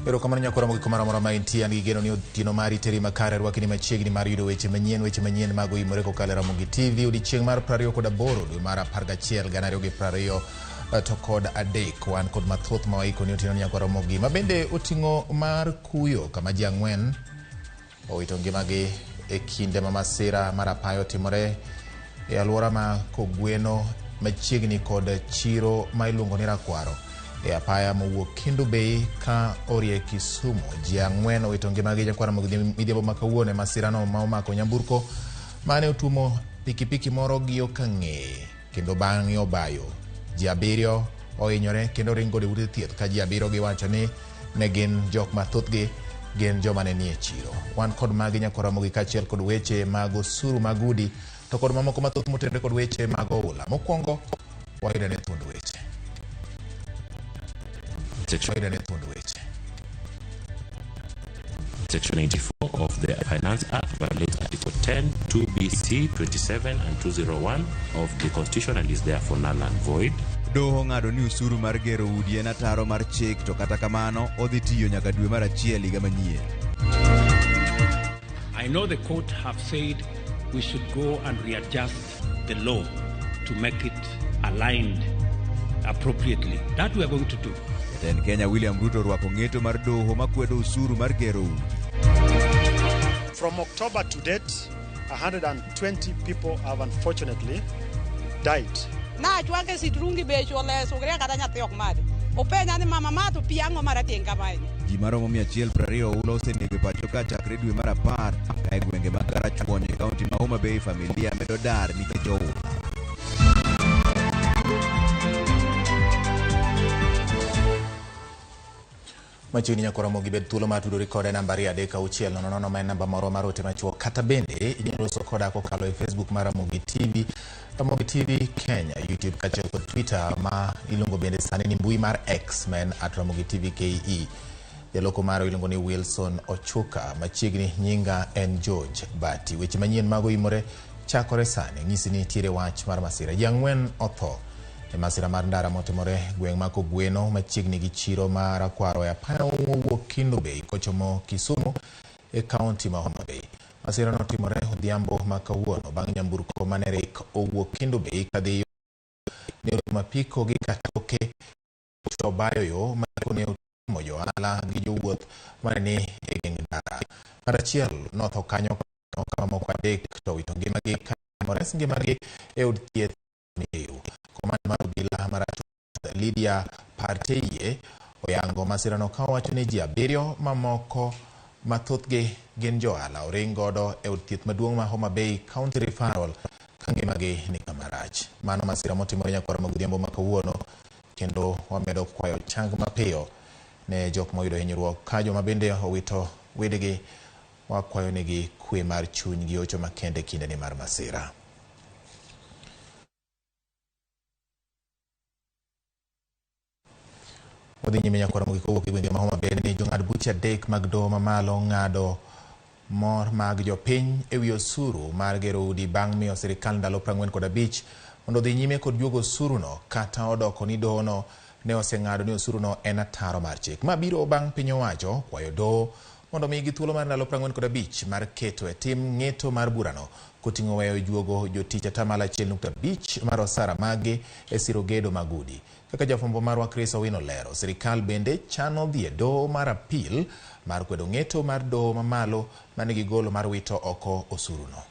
Erokamano nyakora mogik kumoro amora ma intie, an gi geno ni otieno mari teri makare, rwakni machiegni mar yudo weche manyien, weche manyien mag oimore kokalo e Ramogi TV odiechieng' mar 28 dwe mar 11 2020 to kod adek. Wan kod mathoth ma waiko ni otieno ni nyakora Ramogi, ma bende oting'o mar kuyo kama ji ang'wen owito ngimagi e kinde ma masira mar apaya otimore e alwora ma Kogweno machiegni kod chiro ma iluongo ni Rakwaro e apaya mowuok Kendu Bay ka orie Kisumu. Ji ang'wen owito ngimagi nyakwara midhiambo ma kawuono e masirano ma omako nyamburko mane otuomo pikipiki moro gi yo kang'eye kendo bang'e obayo. Ji abiriyo ohinyore kendo oring godo e ute thieth ka ji abiriyo giwacho ni ne gin jok ma thothgi gin joma ne nie chiro. Wan kod magi nyakwar Ramogi kaachiel kod weche mag osuru mag udi to kod mamoko mathoth motenore kod weche mag oula. Mokwongo wayudo ne thuond weche. Wayudo ne thuond weche. Section 84 of the Finance Act violates Article 10, 2BC, 27 and 201 of the Constitution and is therefore null and void. Doho ong'ado ni osuru mar gero udi en ataro mar chik to kata kamano odhi tiyo nyaka dwe mar achiel higa manyien. I know the court have said we should go and readjust the law to make it aligned appropriately. That we are going to do. Jatend Kenya William Ruto orwako ng'eto mar doho makwedo osuru mar gero udi. From October to date, 120 people have unfortunately died. Nachwake sitrungi be chole sugria kata nyathi ok madhi. Openja ni mama ma to pi ang'o marateng' kamae. Ji maromo 120 oula osenego e pacho ka chakre dwe mar apar ka e gwenge mag Karachuonyo e kaunti ma Homa Bay familia medo dar nikech oula. Machiegni nyaka Ramogi bed thuolo mar tudori koda e namba 23600 ma en namba moro mar ote machuok kata bende inyalo loso koda kokalo e Facebook mar Ramogi TV, Ramogi TV Kenya, YouTube kaachiel kod Twitter ma iluongo bende sani ni mbui mar X ma en @RamogiTVKE. Jaloko maro iluongo ni Wilson Ochuka. Machiegni nyinga en George Bati. Weche manyien mago imore chakore sani. Nyisi ni nitiere wach mar masira. Ji ang'wen otho e masira mar ndara motimore gweng' ma Kogweno machiegni gi chiro ma Rakwaro e apaya mowuok Kendu Bay kochomo Kisumu e kaunti ma Homa Bay. Masira notimore odhiambo ma kawuono bang' nyamburko mane rik owuok Kendu Bay kadhi ne otuomo apiko gi katoke to obayo yo ma ne otuomo johala gi jowuoth mane ni e geng ndara. Ng'at achiel notho kanyo ka mamoko adek to owito ngimagi ka ores ngimagi e od thieth Mieu. Komanda mar obila mar Lydia Parteyie oyango masirano ka owacho ni ji abiriyo mamoko ma thothgi gin johala oring godo e od thieth maduong' ma Homa Bay County Referral ka ngimagi ni kama rach. Mano masira motimore nyakwara mag odhiambo ma kawuono kendo wamedo kwayo chang mapiyo ne jok moyudo hinyruok ka joma bende owito wedegi wakwayo negi kwe mar chuny gi hocho makende kinde ni mar masira. Odhi nyime nyakwara mogik kowuok e gwenge ma Homa Bay ni jong'ad buche adek mag doho mamalo ng'ado mor mag jopiny e wi osuru mar gero udi bang' miyo sirikal ndalo 45 mondo odhi nyime kod juogo osuruno kata odoko ni dohono ne oseng'ado ni osuruno en ataro mar chik. Ma biro bang' piny owacho kwayo doho mondo omigi thuolo mar ndalo 45 mar keto e tim ng'eto mar burano koting'o weyo juogo jotich 1.5% mar osara maggi e siro gedo mag udi. Kaka jafwambo marwa Chris Owino lero, sirikal bende chano dhi e doho mar apil mar kwedo ng'eto mar doho mamalo manigi golo mar wito oko osuruno.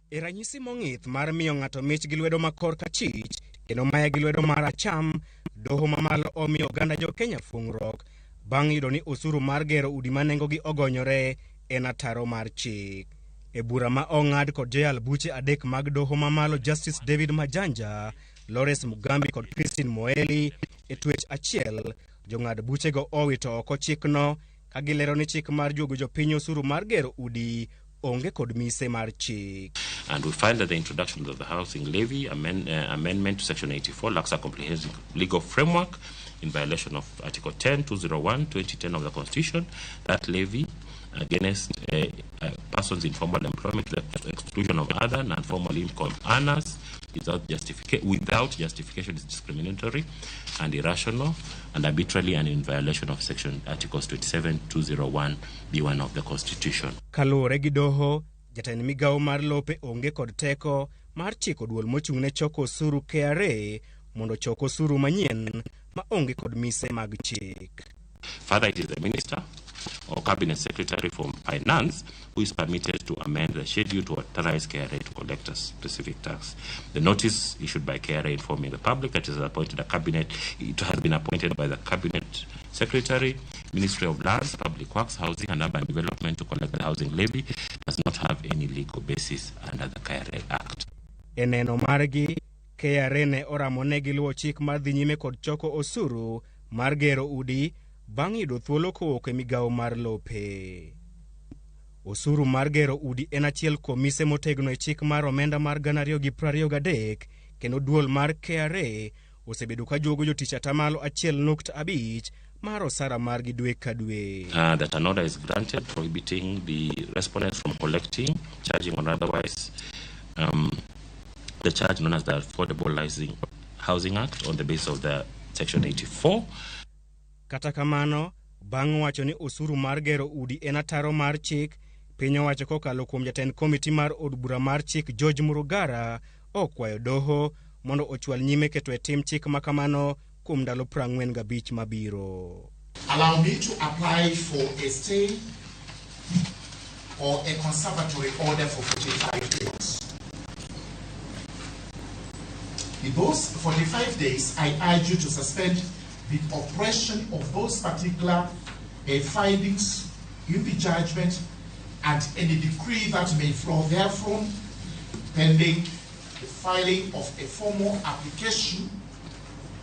E ranyisi mong'ith mar miyo ng'ato mich gi lwedo ma korka chich kendo maye gi lwedo mar acham, doho mamalo omiyo oganda jo Kenya fuong'ruok bang' yudo ni osuru mar gero udi ma nengogi ogonyore en ataro mar chik. E bura ma ong'ad kod joyal buche adek mag doho mamalo Justice David Majanja, Lawrence Mugambi kod Christine Moeli e twech achiel, jong'ad buchego owito oko chikno ka gilero ni chik mar juogo jopiny osuru mar gero udi onge kod mise mar chik. And we find that the introduction of the housing levy amendment to Section 84 lacks a comprehensive legal framework in violation of Article 10, 201, 2010 of the Constitution. That levy against persons in formal employment to the exclusion of other non-formal income earners without justification is discriminatory and irrational. and arbitrarily and in violation of Section Articles 27, 201, B1 of the Constitution. Kaluwore gi doho, jatend migawo mar lope onge kod teko mar chiko duol mochung' ne choko osuru KRA mondo ochok osuru manyien ma onge kod mise mag chik. Further, it is the Minister or Cabinet Secretary for Finance who is permitted to amend the schedule to authorize KRA to collect a specific tax. The notice issued by KRA informing the public that it has appointed a cabinet, it has been appointed by the Cabinet Secretary, Ministry of Lands, Public Works, Housing and Urban Development to collect the housing levy does not have any legal basis under the KRA Act. E neno margi, KRA ne oramo ne giluwo chik mar dhi nyime kod choko osuru mar gero udi bang' yudo thuolo kowuok e migawo mar lope. Osuru mar gero udi en achiel kuom mise motegno e chik mar omenda mar 2023 kendo duol mar KRA osebedo ka juogo jotich atamalo 1.5 mar osara margi dwe ka dwe. That an order is granted prohibiting the respondents from collecting, charging or otherwise the charge known as the Affordable Housing Act on the basis of the Section 84. Kata kamano, bang' wacho ni osuru mar gero udi en ataro mar chik, piny owacho kokalo kuom jatend komiti mar od bura mar chik George Murugara okwayo doho mondo ochwal nyime keto e tim chik ma kamano kuom ndalo 45 mabiro. Allow me to apply for a stay or a conservatory order for 45 days. In those 45 days, I urge you to suspend the operation of those particular findings in the judgment and any decree that may flow therefrom, pending the filing of a formal application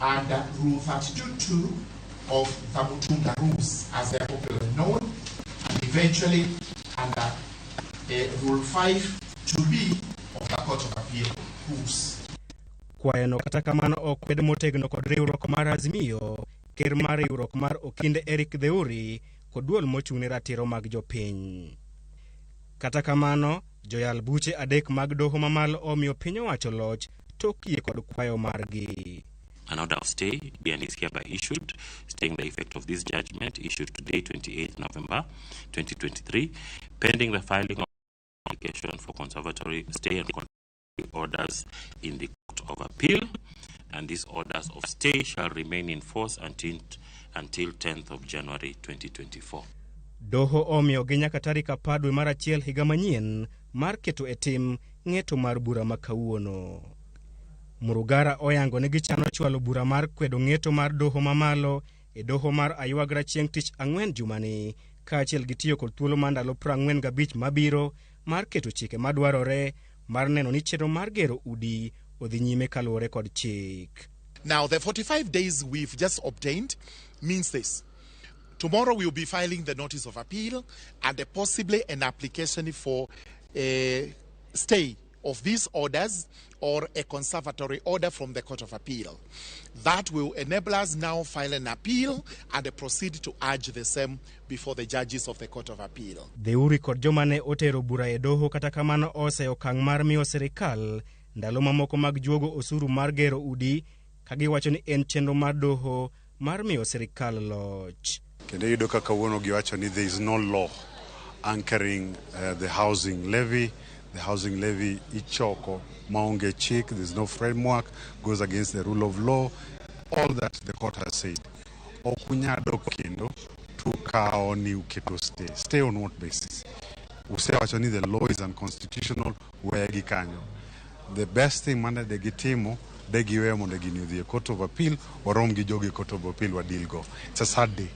under Rule 32.2 of the Mutunga Rules, as they are popularly known, and eventually under Rule 5.2b of the Court of Appeal Rules. Kwayono kata kamano okwed motegno kod riwruok mar Azimio, ker mar riwruok mar Okinde Eric Theuri kod duol mochung'ne ratiro mag jopiny. Kata kamano, joyal buche adek mag doho mamalo omiyo piny owacho loch tok yie kod kwayo margi. An order of stay be and is hereby issued, staying the effect of this judgment issued today, 28 November 2023, pending the filing of application for conservatory stay and orders in the Court of Appeal, and these orders of stay shall remain in force until 10th of January 2024. Doho omiyogi nyaka tarik 10 dwe mar achiel higa manyien mar keto e tim ng'eto mar bura ma kawuono. Murugara oyango ni gichano chwalo bura mar kwedo ng'eto mar doho mamalo e doho mar Aywagra chieng' tich ang'wen jumani, kaachiel gi tiyo kod thuolo mar ndalo 45 mabiro mar keto chike madwarore mar neno ni chenro mar gero udi odhi nyime kaluwore kod chik. Now, the 45 days we've just obtained means this. Tomorrow we'll be filing the notice of appeal and possibly an application for a stay of these orders or a conservatory order from the Court of Appeal. That will enable us now file an appeal and proceed to urge the same before the judges of the Court of Appeal. Theuri kod joma ne otero bura e doho kata kamano oseyo okang' mar miyo sirikal ndalo mamoko mag juogo osuru mar gero udi ka giwacho ni en chenro mar doho mar miyo sirikal loch. Kendo iyudo ka kawuono giwacho ni there is no law anchoring the housing levy. The housing levy ichoko maonge chik, there's no framework, goes against the rule of law, all that the court has said. Ok unyal dok kendo to kawo ni uketo stay. Stay on what basis? Usewacho ni the law is unconstitutional, wegi kanyo. The best thing mane de gitimo, de giweyo mondo gini odhi e Court of Appeal, warom gi jogi e Court of Appeal wadeal go. It's a sad day.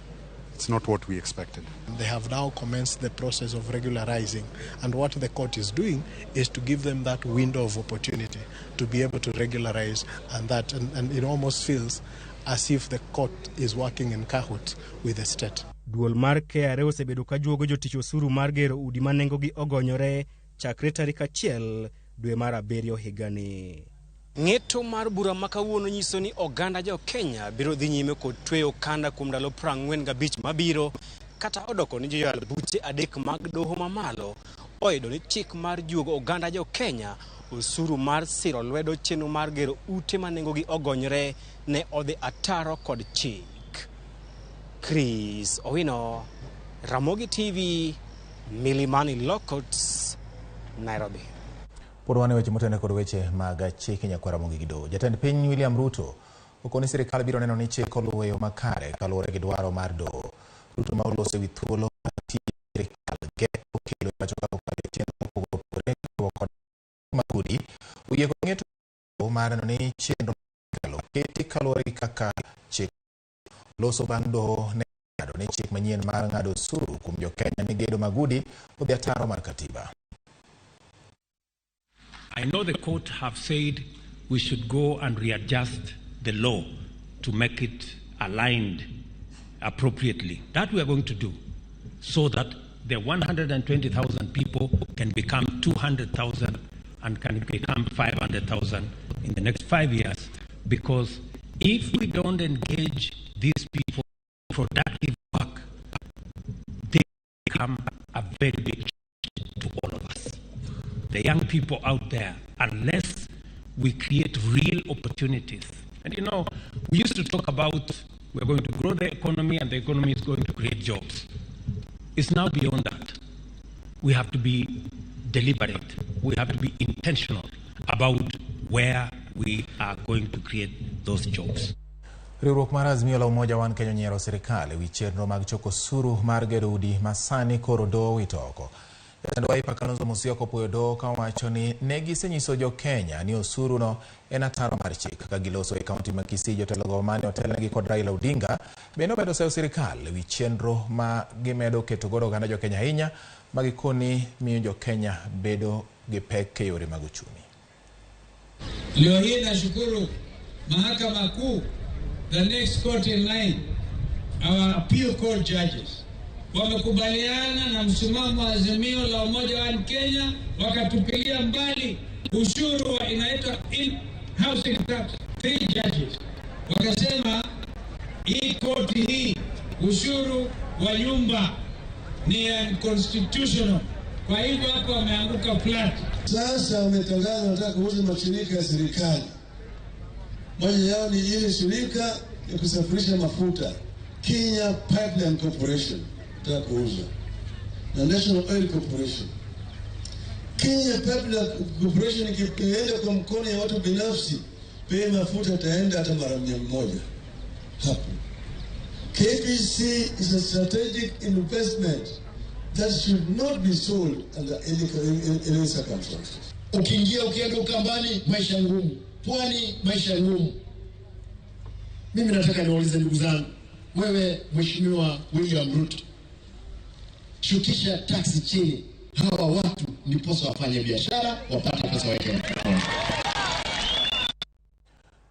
It's not what we expected. They have now commenced the process of regularizing, and what the court is doing is to give them that window of opportunity to be able to regularize, and that and it almost feels as if the court is working in cahoots with the state. Duol mar KRA osebedo ka juogo jotich osuru mar gero udi ma nengogi ogonyore chakre tarik 1 dwe mar 7 higani. Ng'eto mar bura ma kawuono nyiso ni oganda jo Kenya biro dhi nyime kod tweyo okanda kuom ndalo 45 mabiro, kata odoko ni joyal buche adek mag doho mamalo oyudo ni chik mar juogo oganda jo Kenya osuru mar siro lwedo chenro mar gero ute ma nengogi ogonyore ne odhi ataro kod chik. Chris Owino, Ramogi TV, Milimani Law Courts, Nairobi. Pod wan e weche motene kod weche mag chike nyakwar Ramogi gi Doho. Jatend piny William Ruto okoni sirikal biro neno ni chik oluwo e yo makare kaluwore gi dwaro mar doho. Ruto ma oloso ewi thuolo mar tij sirikal geto kelo e pacho ka kokalo e chenro mopogore opogore kiriwo kod mag udi oyie kod ng'eto mar neno ni chenro mar sirikal oketi kaluwore gi kaka chik loso bang' doho ne ng'ado ni chik manyien mar ng'ado osuru kuom jokenya ne gedo mag udi odhi ataro mar katiba. I know the court have said we should go and readjust the law to make it aligned appropriately. That we are going to do so that the 120,000 people can become 200,000 and can become 500,000 in the next 5 years. Because if we don't engage these people in productive work, they become a very big challenge to all of us. The young people out there, unless we create real opportunities. And we used to talk about we're going to grow the economy and the economy is going to create jobs. It's now beyond that. We have to be deliberate. We have to be intentional about where we are going to create those jobs. Riwruok mar Azimio la Umoja One Kenya onyiero sirikal ewi chenro mag choko osuru mar gero udi ma sani koro doho owito oko. Jatend Wiper Kalonzo Musyoka opuoyo doho kawacho ni ne gisenyiso jo Kenya ni osuru no en ataro mar chik. Ka giloso e kaunti ma Kisii, jotelogo mane otelnegi kod Raila Odinga bende omedo seyo sirikal ewi chenro ma gimedo keto godo oganda jo Kenya ahinya ma gikoni miyo jo Kenya bedo gi pek e yore mag uchumi. Leo hii nashukuru Mahakama Kuu, the next court in line, our appeal court judges wamekubaliana na msimamo wa Azimio la Umoja wa Kenya, wakatupilia mbali ushuru wa inaitwa in housing tax. Three judges wakasema hii koti hii ushuru wa nyumba ni unconstitutional. Kwa hivyo hapo wameanguka flat. Sasa wametangaza wanataka kuuza mashirika ya serikali. Moja yao ni ile shirika ya kusafirisha mafuta Kenya Pipeline Corporation, nataka kuuza na National Oil Corporation. Kenya Pipeline Corporation ikienda kwa mkono ya watu binafsi, bei ya mafuta itaenda hata mara 100 hapo. KPC is a strategic investment that should not be sold under any circumstances. Ukiingia ukienda Ukambani, maisha ngumu, Pwani maisha ngumu. Mimi nataka niwaulize ndugu zangu, wewe Mheshimiwa William Ruto, shukisha tax chini, hawa watu ndiposa wafanye biashara wapate pesa waweke mfukoni.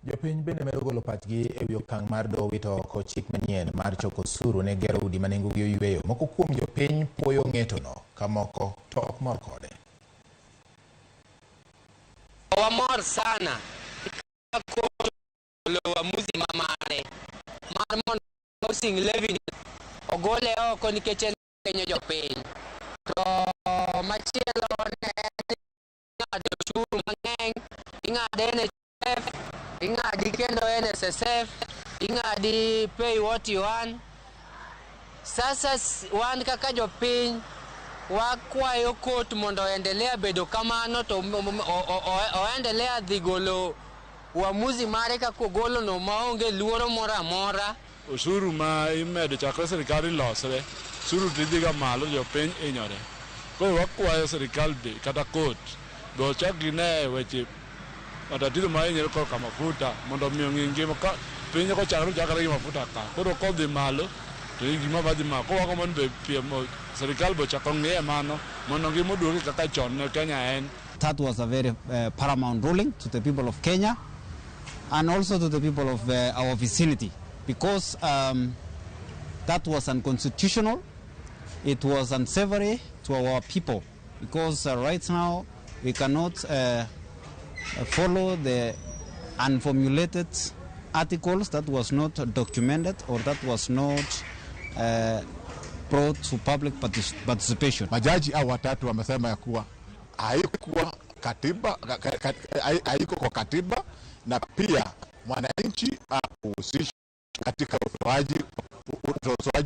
Jopiny bende medo golo pachgi ewi okang' mar doho wito oko chik manyien mar choko osuru ne gero udi ma nengogi oyweyo. Moko kuom jopiny puoyo ng'etono ka moko to ok mor kode. Wamor sana ka court ogolo uamuzi mamare mar mondo housing levy ogole oko nikech en hinyo jopiny. To machielo ne en ing'ado osuru mang'eny, ing'ade NHIF, ing'adi kendo NSSF, ing'adi pay what you earn. Sasa wan kaka jopiny wakwayo court mondo oendelea bedo kamano to oendelea dhi golo uamuzi mare kaka ogolo no maonge luoro moro amora. Osuru ma imedo chakre sirikal ilosre, osuru tidhiga malo, jopiny hinyore. Koro wakwayo sirikal be kata court be ochak gine weche matatizo ma hinyore korka mafuta mondo omi ong'i ngima ka piny kochakre ochakre gi mafuta ka koro kodhi malo to gima badhi malo. Koro wagombo ni be piem sirikal be ochak ong'iye mano mondo ngima oduogi kaka chon ne Kenya en. That was a very paramount ruling to the people of Kenya and also to the people of our vicinity, because that was unconstitutional. It was unsavory to our people because right now we cannot follow the unformulated articles that was not documented or that was not brought to public participation. Majaji hao watatu wamesema ya kuwa haikuwa katiba, haiko kwa katiba na pia mwananchi akuhusishwa. katika utoaji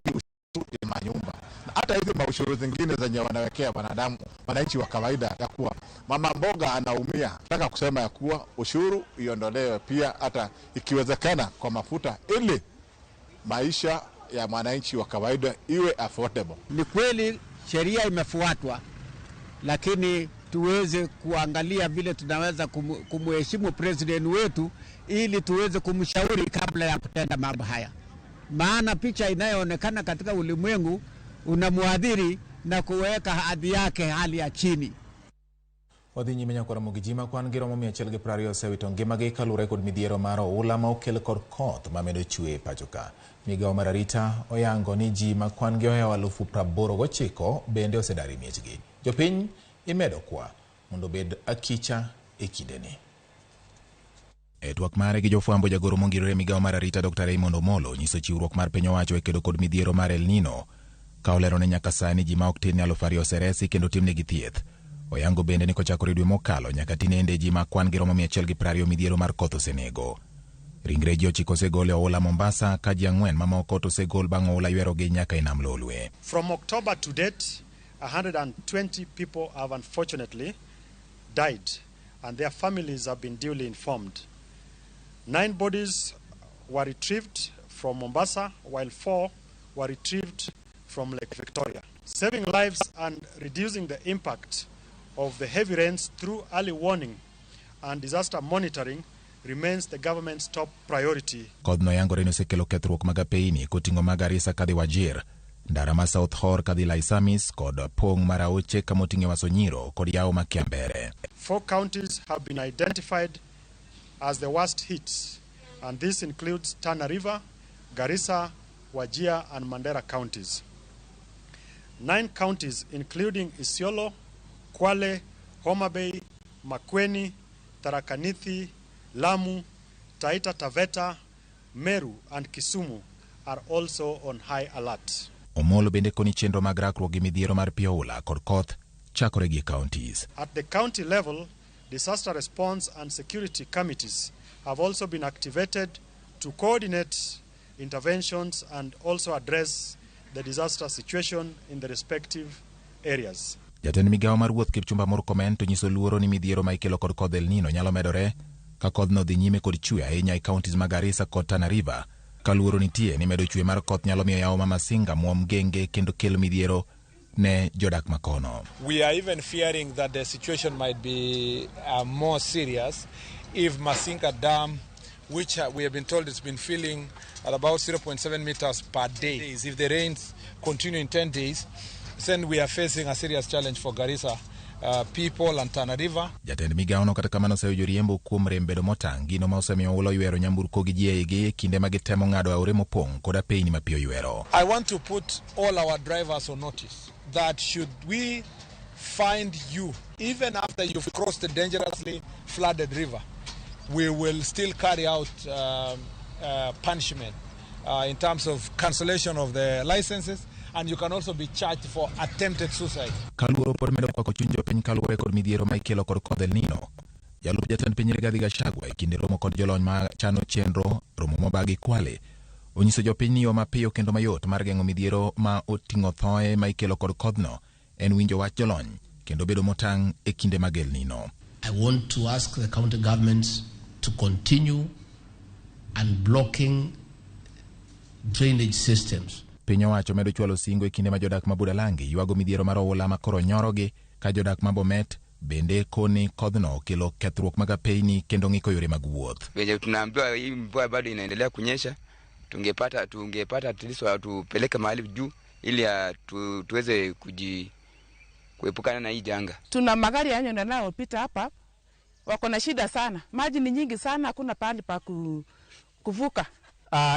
ushuru ya manyumba na hata hizi maushuru zingine zenye wanawekea wanadamu, wananchi wa kawaida, ya kuwa mama mboga anaumia. Nataka kusema ya kuwa ushuru iondolewe pia hata ikiwezekana kwa mafuta, ili maisha ya mwananchi wa kawaida iwe affordable. Ni kweli sheria imefuatwa, lakini tuweze kuangalia vile tunaweza kumheshimu president wetu ili tuweze kumshauri kabla ya kutenda mambo haya. Maana picha inayoonekana katika ulimwengu unamuadhiri na kuweka hadhi yake hali ya chini. Wadhi nyime nyaka Ramogi ji makwan gi romo 120 osewito ngimagi kaluwore kod midhiero mar oula ma okel kod koth mamedo chwe e pacho ka. Migawo mar arita oyango ni ji makwan gi ohewo 89,000 bende osedar e miechgi. Jopiny imedo kwa mondo obed akicha e kindeni. E twak mare gi jofwambo, jagoro mongirore migawo mar arita Dr. Raymond Omolo nyiso chiwruok mar piny owacho e kedo kod midhiero mar El Nino, ka olero ni nyaka sani ji ma ok tin ne 2,000 oseresi kendo timnegi thieth. Oyango bende ni kochakore dwe mokalo nyaka tinende ji ma kwan gi romo 120 midhiero mar koth osenego. Ringre ji 9 osegol e oula Mombasa ka ji 4 mamoko to osegol bang' oula ywerogi nyaka e nam Lolwe. From October to date, 120 people have unfortunately died and their families have been duly informed. 9 bodies were retrieved from Mombasa, while 4 were retrieved from Lake Victoria. Saving lives and reducing the impact of the heavy rains through early warning and disaster monitoring remains the government's top priority. Kodhno yangore ni osekelo kethruok mag apeini koting'o mag Garissa kadhi Wajir, ndara ma South Hor kadhi Laisamis kod pong' mar aoche kamoting'e Wasonyiro kod yawo ma Kiambere. 4 counties have been identified as the worst hits, and this includes Tana River, Garissa, Wajir and Mandera counties. 9 counties including Isiolo, Kwale, Homa Bay, Makueni, Tharaka Nithi, Lamu, Taita Taveta, Meru and Kisumu are also on high alert. Omolo bende koni chenro mag rakruok gi midhiero mar pi oula kod koth chakore gi counties. At the county level, disaster response and security committees have also been activated to coordinate interventions and also address the disaster situation in the respective areas. Jatend migawo mar wuoth Kipchumba Murkomen to nyiso luoro ni midhiero ma ikelo kod kodh El Nino nyalo medore ka kodhno dhi nyime kod chwe ahinya e counties mag Garissa kod Tana River, ka luoro nitie ni medo chwe mar koth nyalo miyo yawo ma Masinga muom genge kendo kel midhiero ne jodak makono. We are even fearing that the situation might be more serious if Masinga Dam, which we have been told it's been filling at about 0.7 meters per day, if the rains continue in 10 days, then we are facing a serious challenge for Garissa people and Tana River. Jatend migawono kata kamano oseyo joriembo kuom rem bedo motang' gino ma osemiyo oula oywero nyamburko gi ji eigi e kinde ma gitemo ng'ado aore mopong' kod apeyni ma pi oywero. I want to put all our drivers on notice that should we find you, even after you've crossed the dangerously flooded river, we will still carry out punishment in terms of cancellation of the licenses, and you can also be charged for attempted suicide. Kaluoro pod medo kwako chuny jopiny kaluwore kod midhiero ma ikelo kod kodh El Nino. Jalup jatend piny Rigathi Gachagua e kinde romo kod jolony ma chano chenro romo mobagi Kwale onyiso jopiny ni yo mapiyo kendo mayot mar geng'o midhiero ma oting'o thoe ma ikelo kod kodhno en winjo wach jolony kendo bedo motang' e kinde mag El Nino. I want to ask the county governments to continue unblocking drainage systems. Piny owacho medo chwalo singo e kinde ma jodak ma Budalangi ywago midhiero mar oula ma koro nyorogi ka jodak ma Bomet bende koni kodhno okelo kethruok mag apeyni kendo ng'iko yore mag wuoth. Venye tunaambiwa hii mvua bado inaendelea kunyesha, tungepata at least watupeleke mahali juu ili tuweze kuepukana na hii janga. Tuna magari yanyo yanayopita hapa wako na shida sana, maji ni nyingi sana, hakuna pahali pa kuvuka.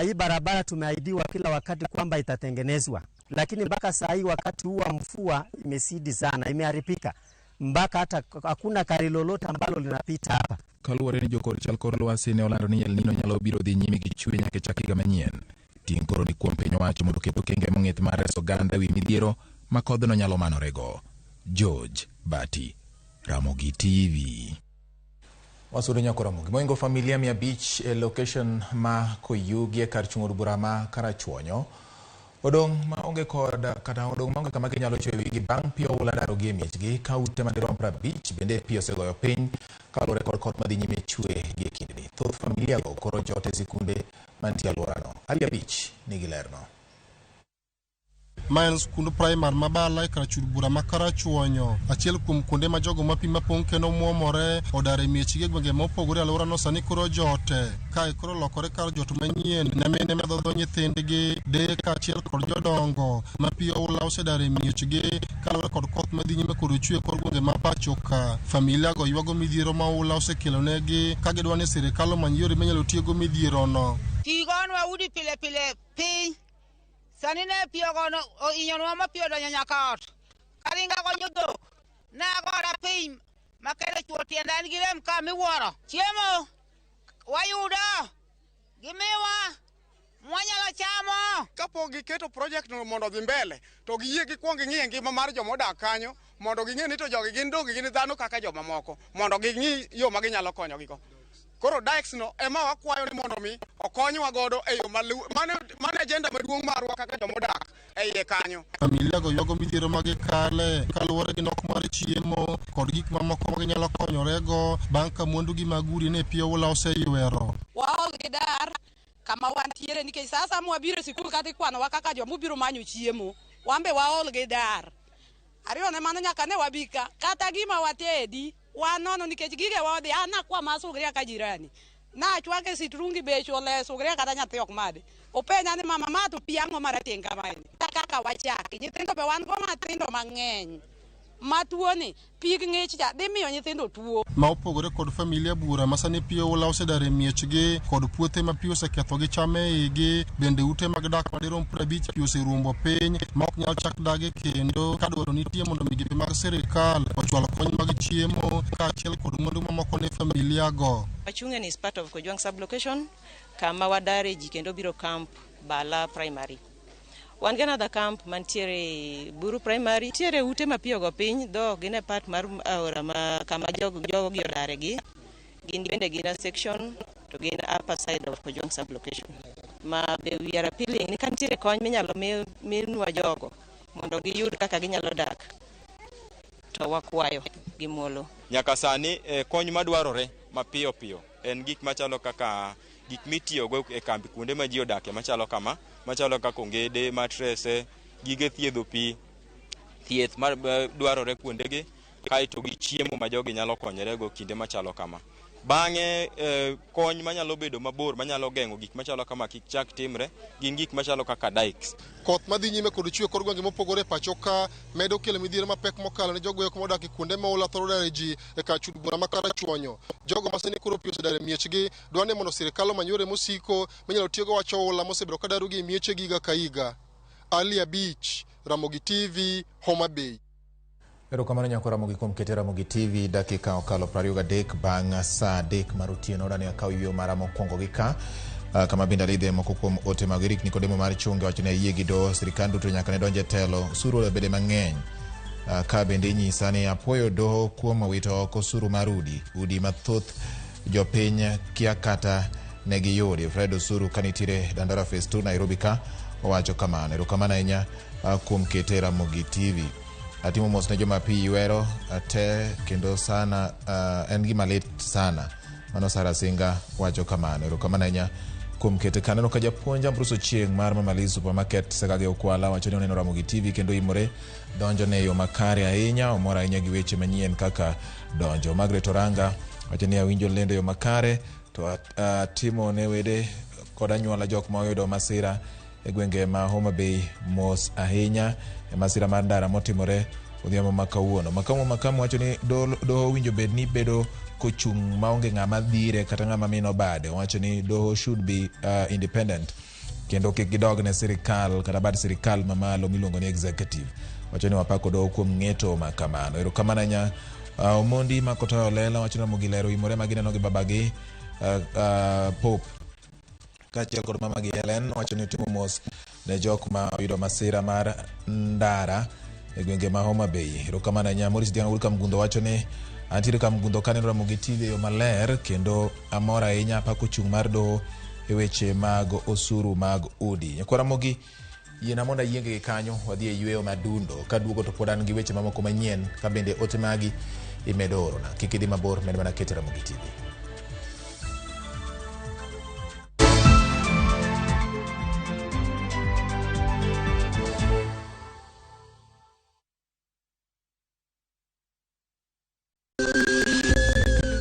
Hii barabara tumeahidiwa kila wakati kwamba itatengenezwa, lakini mpaka saa hii wakati huu wa mvua imesidi sana, imeharibika mpaka hata hakuna gari lolote ambalo linapita hapa. Kaluwore ni jokor chal kor lwasi ne olando ni El Nino nyalo biro dhi nyime gi chwe nyaka chak higa manyien. Ting' koro ni kuom piny owacho mondo oket okenge mong'ith mar reso oganda ewi midhiero ma kodhno nyalo manorego. George Bati, Ramogi TV. Wasudo nyako Ramogi. Moingo familia 500 e location ma Koyugi e kar chung' od bura ma Karachuonyo odong' maonge kod kata odong' maonge kama ginyalo chweyo wigi bang' pi oula darogi e miechgi ka ute madirom 50 bende pi osegoyo piny kaluwore kod koth madhi nyime chwe gi e kindeni. Thoth familia go koro jot e sikunde mantie alworano. Ali Abich nigi lerno. Ma en skund primar ma Bala e kar chul bura ma Karachuonyo, achiel kuom kuonde ma jogo ma pi mapong' kendo muomore odar e miechgi e gwenge mopogore e alworano sani koro jote. Kae koro lokore kar jot manyien ne mine madhodho nyithindgi, deye kaachiel kod jodongo ma pi oula osedar e miechgi kaluwore kod koth madhi nyime kod chwe e kor gwenge ma pacho ka. Familia go ywago midhiero ma oula osekelonegi ka gidwa ni sirikal omany yore minyalo tiego midhierono. Pi gonwa udi pile pile piny. Sani ne pi ogono ohinyonwa ma pi odonjo nyaka ot. Karinga gonyo dhok. Ne agora piny makelo chwo tienda en gi rem ka miwuoro. Chiemo wayudo gimiwa mwanyalo chamo. Kapok giketo project no mondo odhi mbele, to giyie gikwong ging'i ngima mar joma odak kanyo mondo ging'e ni to jogi gin donge gin dhano kaka jomamoko, mondo ging'i yo ma ginyalo konyogigo. Koro dikes no ema wakwayo ni mondo mi okonywa godo e yo mano agenda maduong' marwa kaka joma odak e iye kanyo. Familia go ywago midhiero ma gikale kaluwore gi nok mar chiemo kod gik mamoko ma ginyalo konyorego bang' ka mwandugi mag udi ne pi oula oseywero. Waol gi dar kama wantiere nikech sa asaya mwabiro e sikul kata ikwanowa kaka joma obiro manyo chiemo, wan be waol gi dar. Ariyo ne mano nyaka ne wabi ka kata gima watedi wanono nikech gigewa odhi an nakwa ma sugria ka jirani nachwake sitrungi bech ole sugria kata nyathi ok madhi openja ni mama ma to pi ang'o marateng' kamaeni kaka wachaki nyithindo be wan go matindo mang'eny ma tuoni pig ng'ich cha dhi miyo nyithindo tuo. Ma opogore kod familia bura ma sani pi oula osedar e miechgi kod puothe ma pi oseketho gi cham e igi, bende ute mag dak madirom 50 pi oserumbo piny ma ok nyal chak dage kendo ka dwaro nitie mondo migepe mag sirikal ochwal kony mag chiemo kaachiel kod mwandu mamoko ne familia go. Achungen is part of Kojwang sub-location kama wadare ji kendo biro camp Bala Primary. Wan gi another camp mantiere Buru Primary. Nitiere ute ma pi ogo piny, though gin e part mar aora ma kama jogi odare gi. Gin bende gin a section to gin upper side of Kojwang sub-location. Ma be we are appealing ni ka nitiere kony minyalo minwa jogo mondo giyud kaka ginyalo dak to wakwayo gi muolo. Nyaka sani kony madwarore mapiyo piyo en gik machalo kaka gik mitiyogo e kambi kuonde ma ji odake machalo kama, machalo kaka ongede, matrese, gige thiedho pi, thieth ma dwarore kuondegi, kaeto gi chiemo ma jogi nyalo konyorego kinde machalo kama. Bang'e kony manyalo bedo mabor manyalo geng'o gik machalo kama kik chak timre gin gik machalo kaka dikes. Koth madhi nyime kod chwe kor gwenge mopogore e pacho ka medo kelo midhiero mapek mokalo ne jogo eko modak e kuonde ma oula thoro dare ji e kar chul bura ma Karachuonyo. Jogo ma sani koro pi osedar e miechgi dwa ni mondo sirikal omany yore mosiko minyalo tigo wach oula mosebedo ka darogi e miechegi higa ka higa. Ali Abich, Ramogi TV, Homa Bay. Erokamano nyako Ramogi kuom kete Ramogi TV dakika okalo 23 bang' saa 3 mar otieno. Dani akaw yueyo mara mokwongo gi ka kama bende alidhe moko kuom ote mag Eric Nikodemo mar Chunge wacho ni ayie gi doho sirikand duto nyaka ne donj e telo osuru obede mang'eny. Ka bende inyisa ni apuoyo doho kuom wito oko osuru mar udi mathoth jopiny kia kata ne giyudi. Fred Osuru ka nitiere Dandora Phase 2 Nairobi ka owacho kamano. Erokamano ahinya kuom kete Ramogi TV. Atimo mos ne joma pi ywero te kendo sana en gima lit sana. Mano Sara Singa wacho kamano. Erokamano ahinya kuom kete kaneno ka japuonj Ambrose Ochieng' mar Mama Liz Supermarket Sekage Okwala wacho ni oneno Ramogi TV kendo imore donjo ne yo makare ahinya, omor ahinya gi weche manyien kaka donjo. Margaret Oranga wacho ni awinjo lendo yo makare to atimo ne wede kod anyuola jok ma oyudo masira e gwenge ma Homa Bay mos ahinya e masira mar ndara motimore odhiambo ma kawuono. Makamu wacho ni doho owinjo bed ni bedo kochung' maonge ng'ama dhire kata ng'ama mino bade. Owacho ni doho should be independent kendo kik gidog ne sirikal kata bad sirikal mamalo miluongo ni executive. Wacho ni wapako doho kuom ng'eto ma kamano. Erokamano ahinya. Omondi Makotoyo Lela wacho ni Ramogi lero imore ma gineno gi babagi Pope kaachiel kod mamagi Helen wacho ni otimo mos ne jok ma oyudo masira mar ndara e gwenge ma Homa Bay. Erokamano ahinya. Maurice Diang' Wuod Kamgundho wacho ni Antiere Kamgundho kaneno Ramogi TV e yo maler kendo amor ahinya pako chung' mar doho e weche mag osuru mag udi. Nyakwa Ramogi, yiena mondo ayienge gi kanyo wadhi e yweyo madundo. Kaduogo to pod an gi weche mamoko manyien ka bende ote magi imedo orona. Kik idhi mabor, med mana keto Ramogi TV.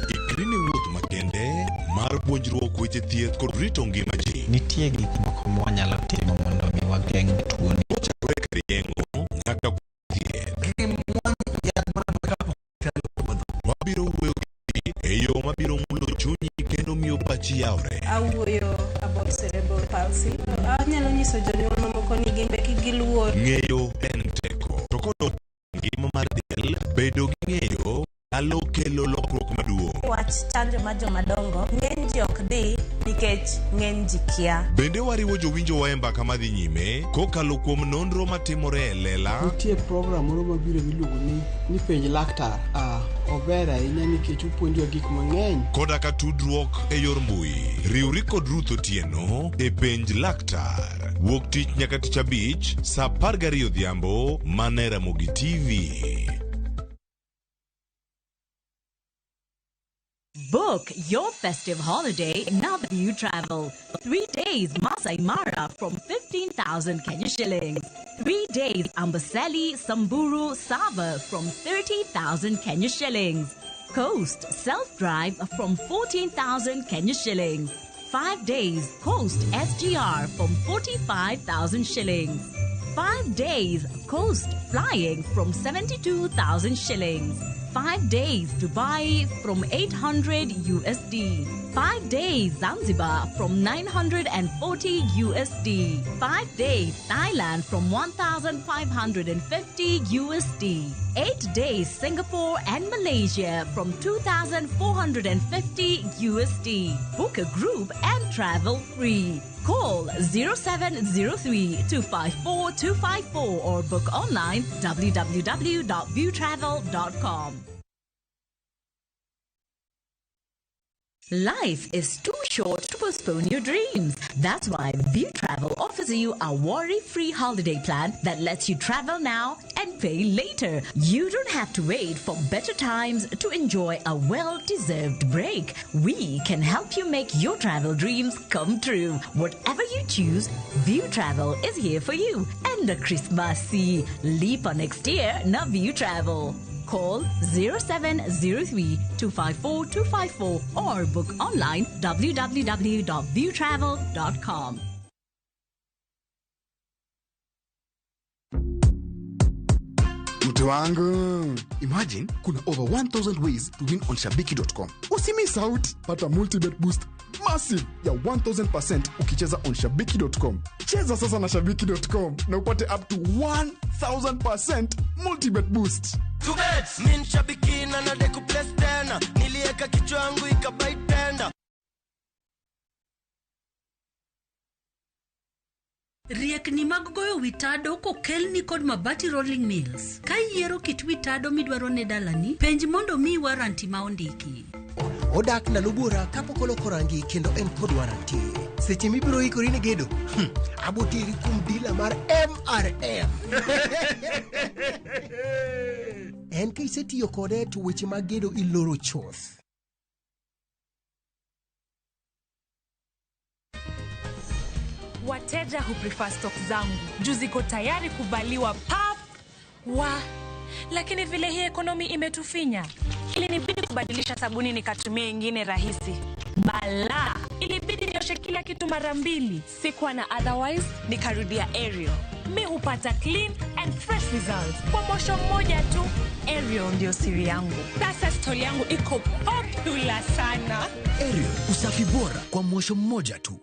Ikri ne wuoth makende mar puonjruok weche thieth kod rito ngima ji. Nitie gik moko mwanyalo timo mondo mi wageng' tuoni. Kochakore kar yeng'o nyaka thieth. Wabiro wuoyo gi e yo mabiro mulo chunyi kendo miyo pachi yawre. Awuoyo about cerebral palsy. Anyalo nyiso jonyuol mamoko ni gin be kik giluor. Ng'eyo en teko. To kodok ngima mar del, bedo gi ng'eyo nyalo kelo lokruok maduong'. Wach chanjo mar jomadongo, ng'eny ji ok dhi nikech ng'eny ji kia. Bende wariwo jowinjowa e mbaka madhi nyime kokalo kuom nonro matimore e lela. Nitie program moro mabiro miluongo ni penj laktar. Ober ahinya nikech opuonjowa gik mang'eny. Koda ka tudruok e yor mbui. Riwri kod Ruth Otieno e penj laktar. Wuok tich nyaka tich abich saa 12 odhiambo mana e Ramogi TV. Book your festive holiday now that you travel. 3 days Masai Mara from 15,000 Kenya shillings. 3 days Amboseli, Samburu, Sava from 30,000 Kenya shillings. Coast self-drive from 14,000 Kenya shillings. 5 days Coast SGR from 45,000 shillings. 5 days Coast flying from 72,000 shillings. 5 days Dubai from 800 USD. 5 days Zanzibar from 940 USD. 5 days Thailand from 1,550 USD. 8 days Singapore and Malaysia from 2,450 USD. Book a group and travel free. Call 0703 254 254 or book online www.viewtravel.com. Life is too short to postpone your dreams. That's why View Travel offers you a worry-free holiday plan that lets you travel now and pay later. You don't have to wait for better times to enjoy a well-deserved break. We can help you make your travel dreams come true. Whatever you choose, View Travel is here for you. And the Christmas Lipa next year, na View Travel. Call 0703 254 254 or book online www.viewtravel.com. Mtu wangu, imagine kuna over 1000 ways to win on shabiki.com. Usimiss out, pata multibet boost massive ya 1000% ukicheza on shabiki.com. Cheza sasa na shabiki.com na upate up to 1000% multibet boost. Min shabiki na nadeku place tena, nilieka kichwa yangu ikabai tenda. Riekni mag goyo witado kokelni kod Mabati Rolling Mills. Ka iyiero kit witado midwaro ne dalani, penj mondo miyi waranti ma ondiki. Odak ndalo buora kapok oloko rangi kendo en kod waranti. Seche mibiro ikori ne gedo, aboteri kuom dila mar MRM. En ka isetiyo kode to weche mag gedo iloro chuth. Wateja huprefer stock zangu juu ziko tayari kuvaliwa pap wa, lakini vile hii ekonomi imetufinya, ilinibidi kubadilisha sabuni nikatumia ingine rahisi. Bala, ilibidi nioshe kila kitu mara mbili. Sikuwa na otherwise, nikarudia Ariel. Mi hupata clean and fresh results kwa mosho mmoja tu. Ariel ndio siri yangu. Sasa stori yangu iko popular sana. Ariel, usafi bora kwa mosho mmoja tu.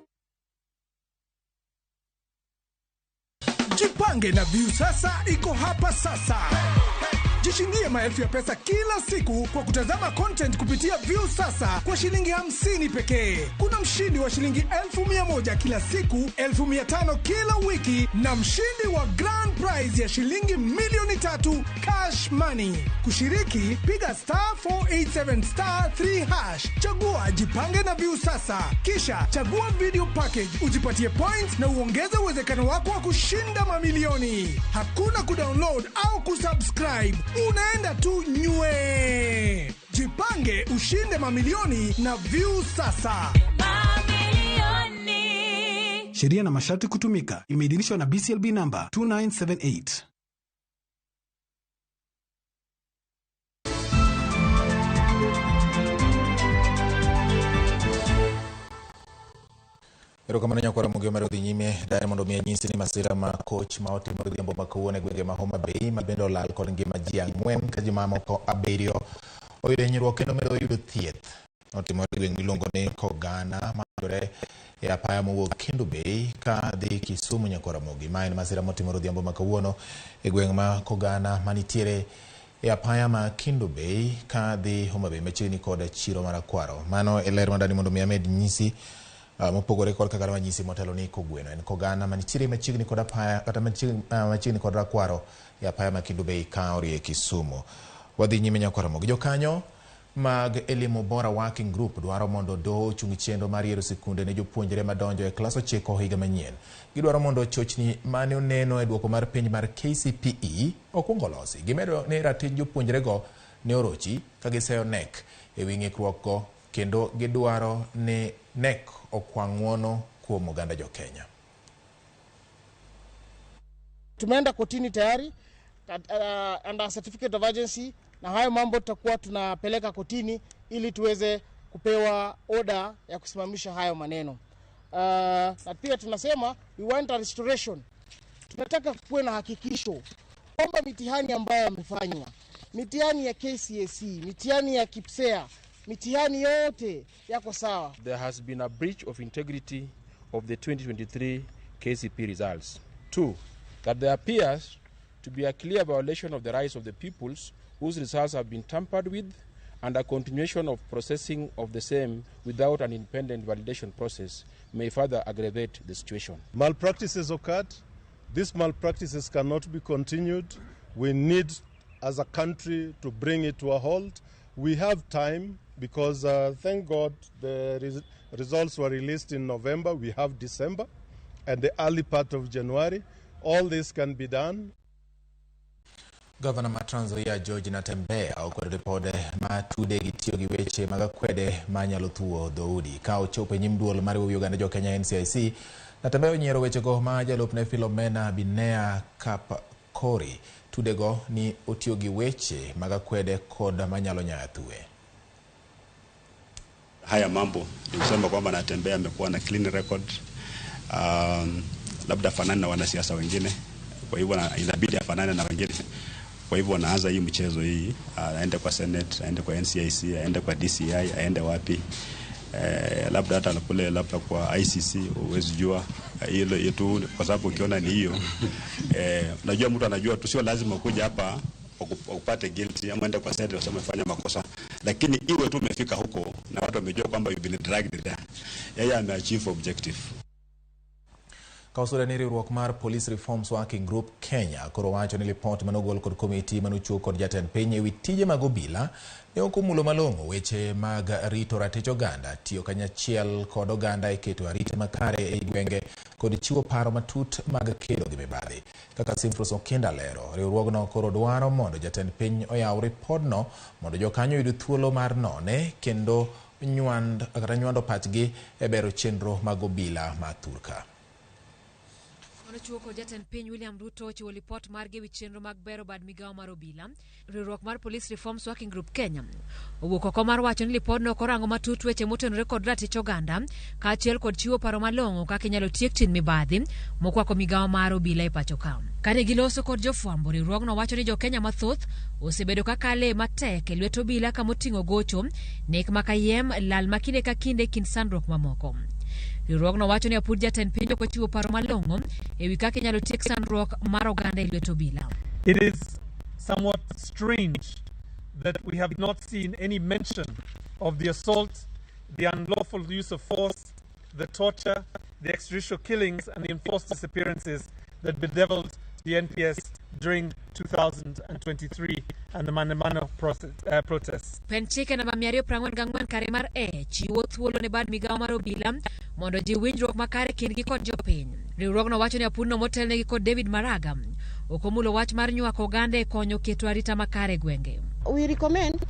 Jipange na Viusasa iko hapa sasa. Jishindie maelfu ya pesa kila siku kwa kutazama content kupitia Viusasa kwa shilingi 50 pekee. Kuna mshindi wa shilingi 100,000 kila siku, 500,000 kila wiki na mshindi wa grand prize ya shilingi 3,000,000 cash money. Kushiriki, piga star 487 star 3 hash, chagua jipange na Viusasa, kisha chagua video package ujipatie points na uongeze uwezekano wako wa kushinda mamilioni. Hakuna kudownload au kusubscribe, unaenda tu nywe. Jipange ushinde mamilioni na Viusasa. Sheria na masharti kutumika. Imeidhinishwa na BCLB number 2978. Erokamano nyakwara Ramogi Omar odhi nyime daher mondo mi anyisi ni masira ma koch ma otimore odhiambo ma kawuono e gwenge ma Homa Bay ma bende olal kod ngima ji 4 ka ji mamoko 7 oyudo hinyruok kendo medo yudo thieth. Otimore e gweng' miluongo ni Kogana mayudore e apaya mowuok Kendu Bay ka dhi Kisumu nyakwara Ramogi. Ma en masira motimore odhiambo ma kawuono e gweng' ma Kogana manitiere e apaya ma Kendu Bay ka dhi Homa Bay machiegni kod chiro mar Akwaro. Mano e ler mandani mondo mi amed nyisi mopogore kod kaka ranyisi motelo ni Kogweno en Kogana manitiere machiegni kod apaya kata machiegni kod Rakwaro e apaya ma Kendu Bay ka orie Kisumu. Wadhi nyime nyakwara Ramogi. Jokanyo mag Elimu Bora Working Group dwaro mondo doho ochung chenro mar yiero sikunde ne jopuonjre madonjo e klas 9 higa manyien. Gidwaro mondo chochni mane oneno e duoko mar penj mar KCPE okuong olosi. Gimedo ni ratich jopuonjrego ne orochi ka giseyo NEC e wi ng'ikruok go kendo gidwaro ni NEC okwa ng'uono kuom oganda jo Kenya. Tumeenda kotini tayari under certificate of urgency, na hayo mambo tutakuwa tunapeleka kotini ili tuweze kupewa order ya kusimamisha hayo maneno. Na pia tunasema we want a restoration. Tunataka kuwe na hakikisho kwamba mitihani ambayo yamefanywa, mitihani ya KCSE, mitihani ya KIPSEA, mitihani yote yako sawa. There has been a breach of integrity of the 2023 KCPE results. 2, that there appears to be a clear violation of the rights of the pupils whose results have been tampered with and a continuation of processing of the same without an independent validation process may further aggravate the situation. Malpractices occurred. These malpractices cannot be continued. We need, as a country, to bring it to a halt. We have time because, thank God, the results were released in November. We have December and the early part of January. All this can be done. Governor ma Trans Nzoia George Natembeya okwedo ripode ma tude gi tiyo gi weche mag akwede manyalo thuo dhoudi. Ka ochopo e nyim duol mar riwo oganda jo Kenya NCIC, Natembeya onyiero wechego ma jalupne Philomena Binea Kapkori tudego ni otiyo gi weche mag akwede kod manyalo nyayo thue. Haya mambo ni kusema kwamba Natembeya amekuwa na clean record, labda fanana na wanasiasa wengine, kwa hivyo inabidi afanane na wengine. Kwa hivyo anaanza hii mchezo hii, aende kwa Senate, aende kwa NCIC, aende kwa DCI, aende wapi, labda hata kule labda kwa ICC, huwezi jua hilo tu, kwa sababu ukiona ni hiyo unajua mtu anajua tu, sio lazima kuja hapa upate guilty ama ende kwa Senate useme fanya makosa, lakini iwe tu umefika huko na watu wamejua kwamba you've been dragged there. Yeye ameachieve objective. Kausore ni riwruok mar Police Reforms Working Group Kenya koro wacho ni lipot manogol kod komiti manochiw kod jatend piny ewi tije mag obila ne ok omulo malong'o weche mag rito ratich oganda, tiyo kanyachiel kod oganda e keto arita makare ei gwenge kod chiwo paro matut mag kedo gi mibadhi. Kaka Simfros Okinda lero, riwruogno koro dwaro mondo jatend piny oyaw ripodno mondo jokanyo oyud thuolo mar none kendo nywando pachgi e bero chenro mag obila ma thurka. Onochiwo kod jatend piny William Ruto ochiwo lipot margi ewi chenro mag bero bad migawo mar obila. Riwruok mar Police Reforms Working Group Kenya owuok oko mar wacho ni lipodno ok orango matut weche motenore kod ratich oganda kaachiel kod chiwo paro malong'o kaka inyalo tiek tim mibadhi mokwako migawo mar obila e pacho ka. Kane giloso kod jofwambo, riwruogno wacho ni jokenya mathoth osebedo ka kale matek e lwet obila kamoting'o gocho, nek makayiem, lal ma kinde ka kinde kind sandruok mamoko. Riwruogno wacho ni apud jatend piny ok ochiwo paro malong'o ewi kaka inyalo tiek sandruok mar oganda e lwet obila. It is somewhat strange that we have not seen any mention of the assault, the unlawful use of force, the torture, the extrajudicial killings, and the enforced disappearances that bedeviled the NPS during 2023 and the Maandamano protests. Pen chike namba 244 kare mar E chiwo thuolo ne bad migawo mar obila mondo ji winjruok makare kindgi kod jopiny. Riwruogno wacho ni apurno motelnegi kod David Maraga ok omulo wach mar nywako oganda e konyo keto arita makare e gwenge. We recommend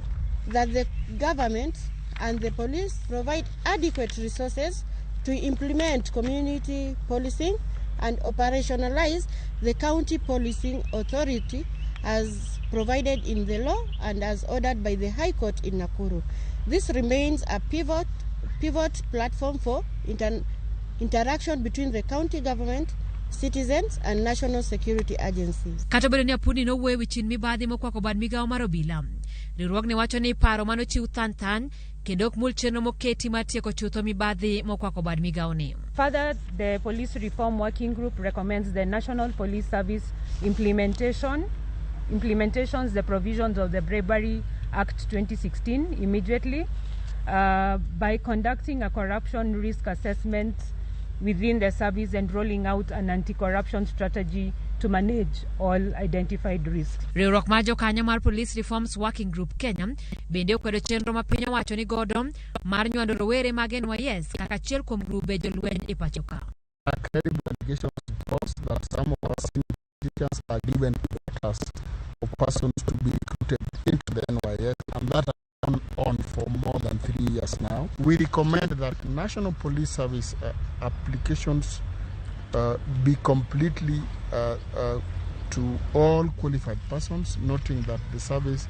that the government and the police provide adequate resources to implement community policing and operationalize the county policing authority as provided in the law and as ordered by the High Court in Nakuru. This remains a pivot platform for interaction between the county government, citizens and national security agencies. Kata obedo ni apurni nowuoyo e wi chin mibadhi mokwako bad migawo mar obila, riwruogni wacho ni paro manochiw than kendo ok mul chenro moketi mar tieko chutho mibadhi mokwako bad migawoni. Further, the Police Reform Working Group recommends the National Police Service implementations the provisions of the Bribery Act 2016 immediately by conducting a corruption risk assessment within the service and rolling out an anti-corruption strategy to manage all identified risks. Riwruok mar jokanyo mar Police Reforms Working Group Kenya bende okwedo chenro ma piny owacho ni godo mar nywando rowere mag NYS kaka achiel kuom grube jolweny e pacho ka. Credible allegations that some of our senior politicians are given quotas of persons to be recruited into the NYS, and that has gone on for more than 3 years now. We recommend that National Police Service applications be completely to all qualified persons, noting that the service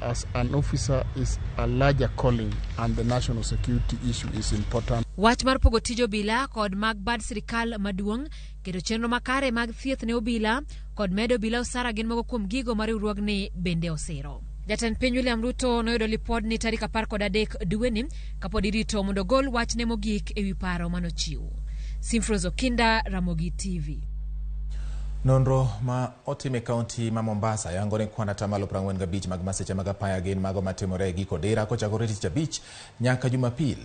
as an officer is a larger calling and the national security issue is important. Wach mar pogo tij obila kod mag bad sirikal maduong' keto chenro makare mag thieth ne obila kod medo obila osara gin moko kuom gigo ma riwruogni bende osiro. Jatend piny William Ruto noyudo lipodni tarik 13 dweni kapod irito mondo ogol wachne mogik ewi paro manochiw. Simfros Okinda, Ramogi TV. Nonro ma otim e kaunti ma Mombasa yango ni kwan 45% mag masiche mag apaya gin mago matimore e giko dira kochakore tich abich nyaka Jumapil.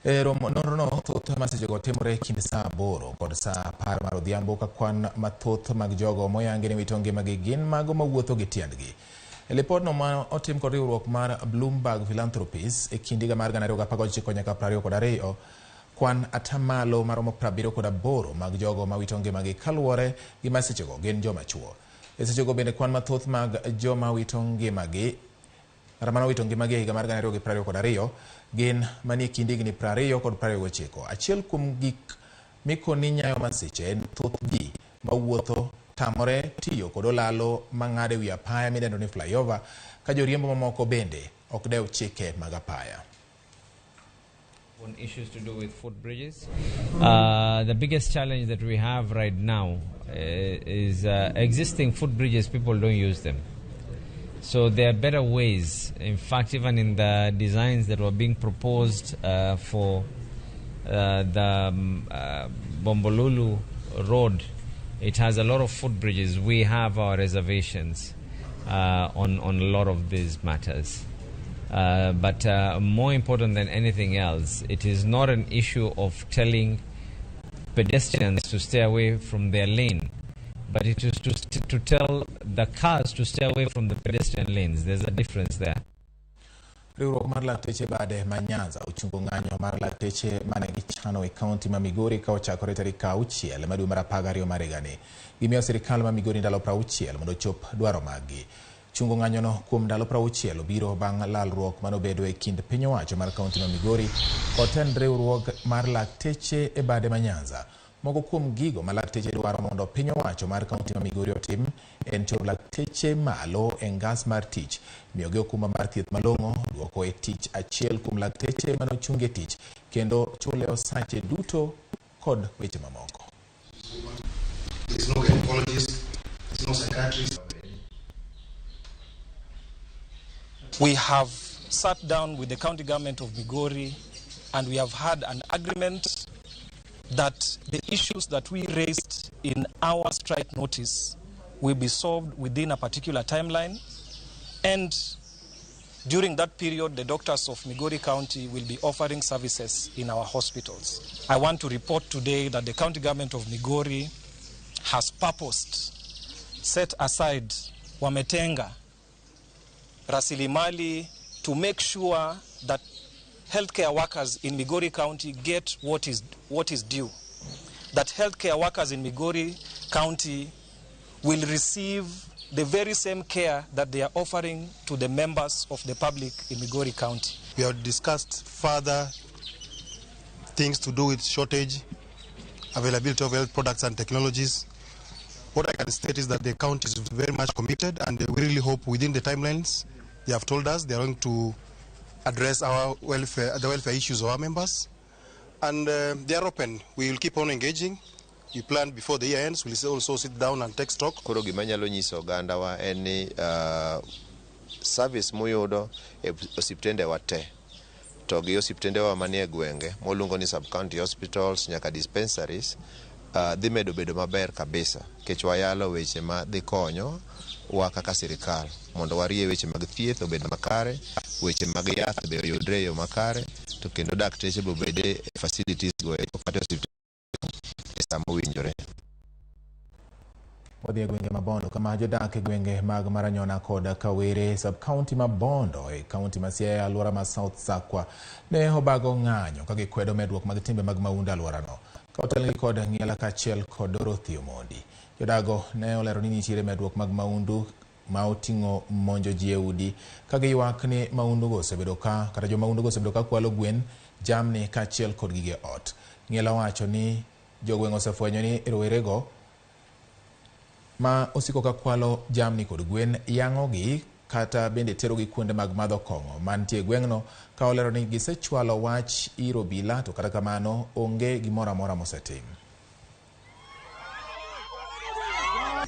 E romo nonrono thoth masichego timore e kind saa 8 kod saa 10 mar odhiambo ka kwan mathoth mag jogo moyangi ni wito ngimagi gin mago mawuotho gi tiendgi. E lipodno ma otim kod riwruok mar Bloomberg Philanthropies e kind higa mar 2019 nyaka 2022 kwan atamalo maromo 78 mag jogo mawito ngimagi kaluwore gi masichego gin joma chuo. E sechego bende kwan mathoth mag joma wito ngimagi e higa mar 2022 gin manie kind higni 20 kod 29. Achiel kuom gik mikoni nyayo masiche en thoth ji mawuotho tamore tiyo kod olalo mang'ado ewi apaya midendo ni flyover ka joriembo mamoko bende ok dew chike mag apaya. On issues to do with footbridges, the biggest challenge that we have right now is existing footbridges, people don't use them. So there are better ways. In fact, even in the designs that were being proposed for the Bombolulu Road, it has a lot of footbridges. We have our reservations on a lot of these matters. But more important than anything else, it is not an issue of telling pedestrians to stay away from their lane, but it is to tell the cars to stay away from the pedestrian lanes. There's a difference there. Riwruok mar lakteche bade ma Nyanza ochungo ng'anyo mar lakteche mane gichano e kaunti ma Migori ka ochakore tarik 6 ma dwe mar 12 mar higani. Gimiyo sirikal ma Migori ndalo 60 mondo ochop dwaro maggi. Chungo ng'anyono kuom ndalo 60 obiro bang' lalruok manobedo e kind piny owacho mar kaunti ma Migori kod tend riwruok mar lakteche e bade ma Nyanza. Moko kuom gigo ma lakteche dwaro mondo piny owacho mar kaunti ma Migori otim en tero lakteche malo e ngas mar tich, miyogi okumba mar thieth malong'o, duoko e tich achiel kuom lakteche manochung e tich, kendo chule osache duto kod weche mamoko. There's no gynecologist, there's no psychiatrist. We have sat down with the county government of Migori and we have had an agreement that the issues that we raised in our strike notice will be solved within a particular timeline, and during that period, the doctors of Migori County will be offering services in our hospitals. I want to report today that the county government of Migori has purposed, set aside, wametenga rasilimali to make sure that healthcare workers in Migori County get what is due. That healthcare workers in Migori County will receive the very same care that they are offering to the members of the public in Migori County. We have discussed further things to do with shortage, availability of health products and technologies. What I can state is that the county is very much committed, and we really hope within the timelines they have told us they are going to address our welfare, the welfare issues of our members. And they are open. We will keep on engaging. We plan before the year ends. We'll also sit down and take stock. Koro gima nyalo nyiso oganda wa en ni service muyudo e osiptende wa te to gi osiptende wa manie gwenge moluongo ni sub-county hospitals nyaka dispensaries dhi medo bedo maber kabisa nikech wayalo weche ma dhi konyo wa kaka sirikal mondo warie weche mag thieth obed makare, weche mag yath be oyudre e yo makare, to kendo dakteche be obede e facilities go kata osiptende sama owinjore. Wadhi e gwenge ma Bondo kama jodak e gwenge mag Maranyona kod Kawere sub-county ma Bondo e county ma Siaya alwora ma South Sakwa ne obago ng'anyo ka gikwedo medruok mag timbe mag mahundu alworano ka otelnegi kod Ng'iela kaachiel kod Dorothy Omondi. Jodago ne olero ni nitiere medruok mag mahundu ma oting'o monjo ji e udi ka giywak ni mahundugo osebedo ka kata jomahundugo osebedo ka kwalo gwen, jamni kaachiel kod gige ot. Ng'iela wacho ni jogweng' osefwenyo ni rowerego ma osiko ka kwalo jamni kod gwen yang'ogi kata bende terogi kuonde mag madho kong'o mantie e gweng'no ka olero ni gisechwalo wach ir obila to kata kamano onge gimoro amora mosetim.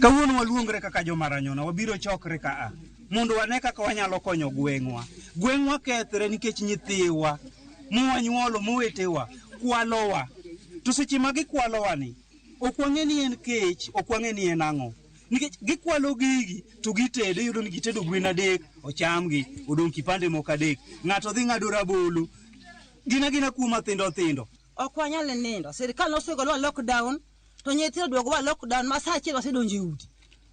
Kawuono waluongre kaka jo-Maranyona, wabiro chokre kaa mondo wane kaka wanyalo konyo gweng'wa. Gweng'wa kethre nikech nyithiwa mwanyuolo mowetewa kwalowa. To seche ma gikwalowa ni, ok wang'e ni en kech, ok wang'e ni en ang'o. Nikech gikwalo gigi to gitedo, iyudo ni gitedo gwen adek, ochamgi, odong' kipande moko adek. Ng'ato dhi ng'ado rabolo, gin agina kuo mathindo thindo. Ok wanyal nindo, sirikal nosegolowa lockdown, to nyithindo duogowa lockdown ma saa achiel wasedonjo e udi.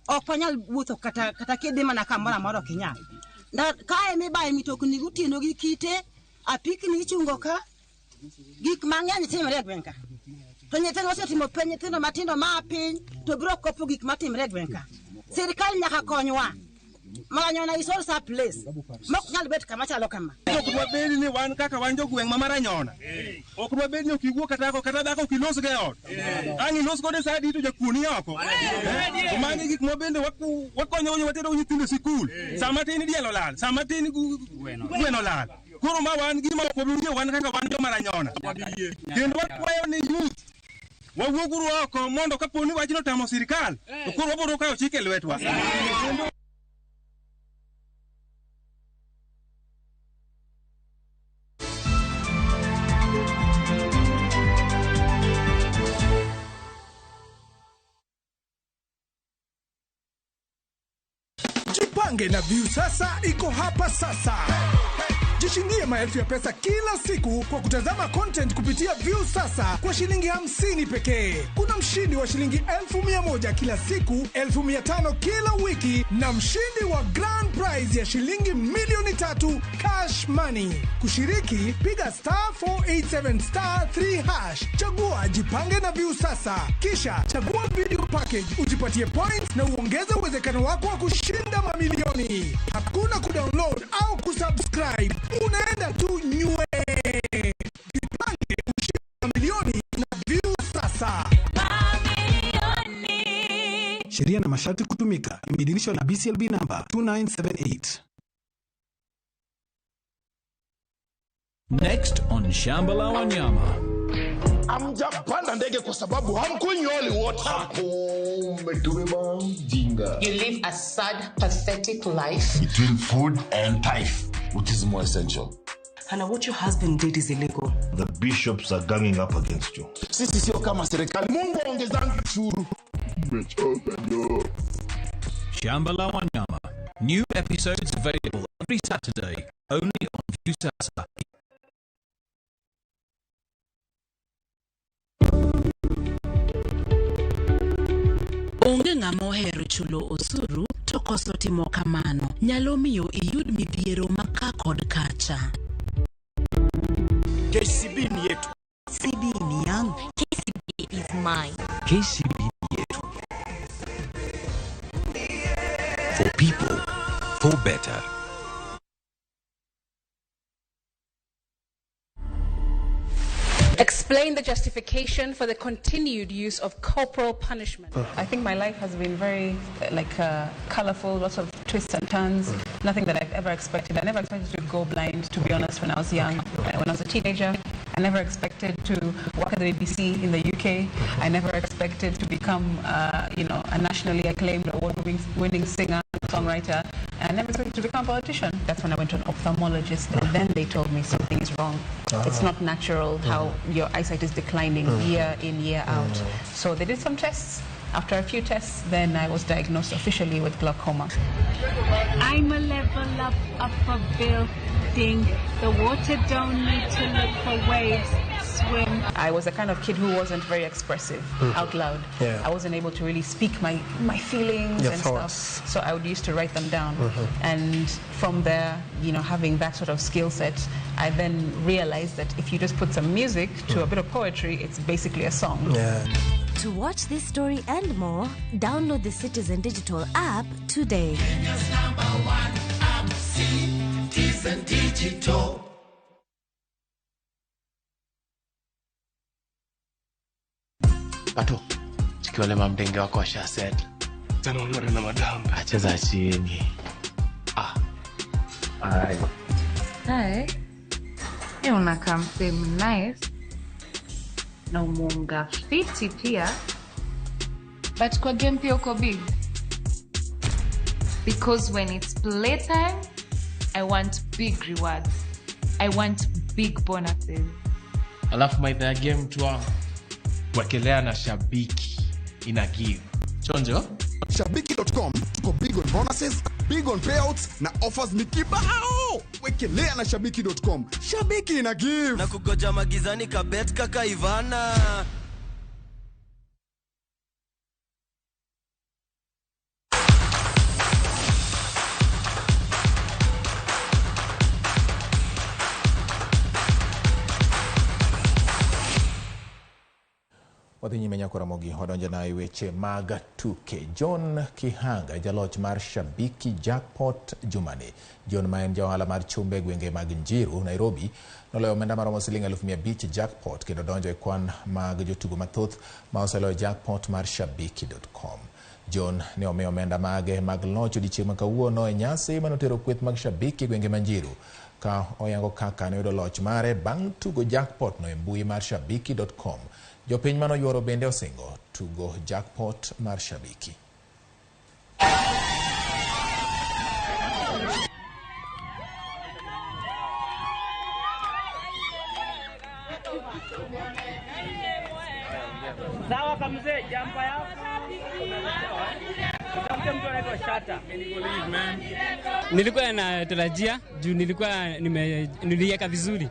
Ok wanyal wuotho kata kidhi mana kamoro amora ok inyal. Kae mibaye mitokni gotieno gi kite, apikni ichungo ka, gik mang'eny timore e gweng' ka. To nyithindo osetimo penj, nyithindo matindo maa piny to biro kopo gik matimore e gweng' ka. Sirikal nyaka konywa. Maranyona is also a place mok nyal bet kama chalo kama. Ok dwabed ni wan kaka wan jogweng' ma Maranyona. Ok dwabed ni ok iwuo kata dhako ok ilos go e ot. Ang' ilos kode sa adi to jakuo ni oko. To magi gik ma bende wakonyo watero nyithindo e sikul. Sama tin diel olal, sama tin gweno olal. Koro ma wan gima ok wabi yie wan kaka wan jo Maranyona. Kendo wakwayo ni youth wawuoguru oko mondo kapo ni wachno otamo sirikal to koro wabiro kawo chik e lwetwa. Jipange na Viusasa iko hapa sasa. Jishindie maelfu ya pesa kila siku kwa kutazama content kupitia Viusasa kwa shilingi 50 pekee. Kuna mshindi wa shilingi 1,100 kila siku, 500 kila wiki na mshindi wa grand prize ya shilingi 3,000,000 cash money. Kushiriki, piga *487*3#. Chagua Jipange na Viusasa. Kisha chagua video package, ujipatie points na uongeze uwezekano wako wa kushinda mamilioni. Hakuna kudownload au kusubscribe. Unaenda tu nywe. Jipange ushinde mamilioni na Viusasa. Sheria na masharti kutumika. Imeidhinishwa na BCLB number 2978. Next on Shamba la Wanyama. Hamjapanda ndege kwa sababu hamkunywi holy water. Umetubeba mjinga. You live a sad, pathetic life. Between food and tithe, which is more essential? Hannah, what your husband did is illegal. The bishops are ganging up against you. Sisi sio kama serikali. Mungu ongezangi ushuru. Umechoka jo. Shamba la Wanyama. New episodes available every Saturday, only on Viusasa. Onge ng'ama ohero chulo osuru to koso timo kamano nyalo miyo iyud midhiero ma ka kod kacha. KCB ni yetu. KCB ni yangu. KCB is mine. KCB ni yetu. For people, for better. Explain the justification for the continued use of corporal punishment. I think my life has been very colorful, lots of twists and turns, nothing that I've ever expected. I never expected to go blind, to be honest, when I was young. When I was a teenager, I never expected to work at the BBC in the UK. I never expected to become, a nationally acclaimed award-winning singer, songwriter. I never expected to become a politician. That's when I went to an ophthalmologist, and then they told me something is wrong. It's not natural how your eyesight is declining year in, year out. So they did some tests. After a few tests, then I was diagnosed officially with glaucoma. I'm a level up a building. The water don't need to look for waves. Swim. I was a kind of kid who wasn't very expressive out loud. Yeah. I wasn't able to really speak my feelings your and thoughts. Stuff. So I would used to write them down. And from there, having that sort of skill set, I then realized that if you just put some music to a bit of poetry, it's basically a song. Yeah. To watch this story and more, download the Citizen Digital app today. Kenya's number one app, Citizen Digital. Pato, chikiwale mamdenge wako washa set. Tena ulore na madam. Acheza chini. Ai. Hi. Unakaa msemu nice. Na umunga fiti pia. But kwa game pia uko big. Because when it's playtime, I want big rewards. I want big bonuses. Alafu maitha ya game tu wangu. Wekelea na Shabiki ina give. Chonjo? Shabiki.com tuko big on bonuses, big on payouts na offers ni kibao. Wekelea na Shabiki.com. Shabiki ina give. Na kugoja magizani kabet kaka Ivana. Wadhi nyime nyako Ramogi wadonjo na weche mag tuke. John Kihanga jaloch mar Shabiki Jackpot jumani. John ma en ja ohala mar chumbe gwenge mag Njiru, Nairobi, noloyo omenda maromo siling 500,000 jackpot kendo donjo e kwan mag jotugo mathoth ma oseloyo jackpot mar Shabiki.com. John ne omiyo omenda mage mag loch odiechieng' ma kawuono e nyasi manotero kweth mag Shabiki e gwenge ma Njiru, ka oyango kaka ne oyudo loch mare bang' tugo jackpot no e mbui mar Shabiki.com. Jopiny manoyuoro bende osingo tugo jackpot mar Shabiki. Sawa kamzee, jampa yao. Mtu anaitwa Shata. Nilikuwa natarajia juu nilikuwa niliweka vizuri.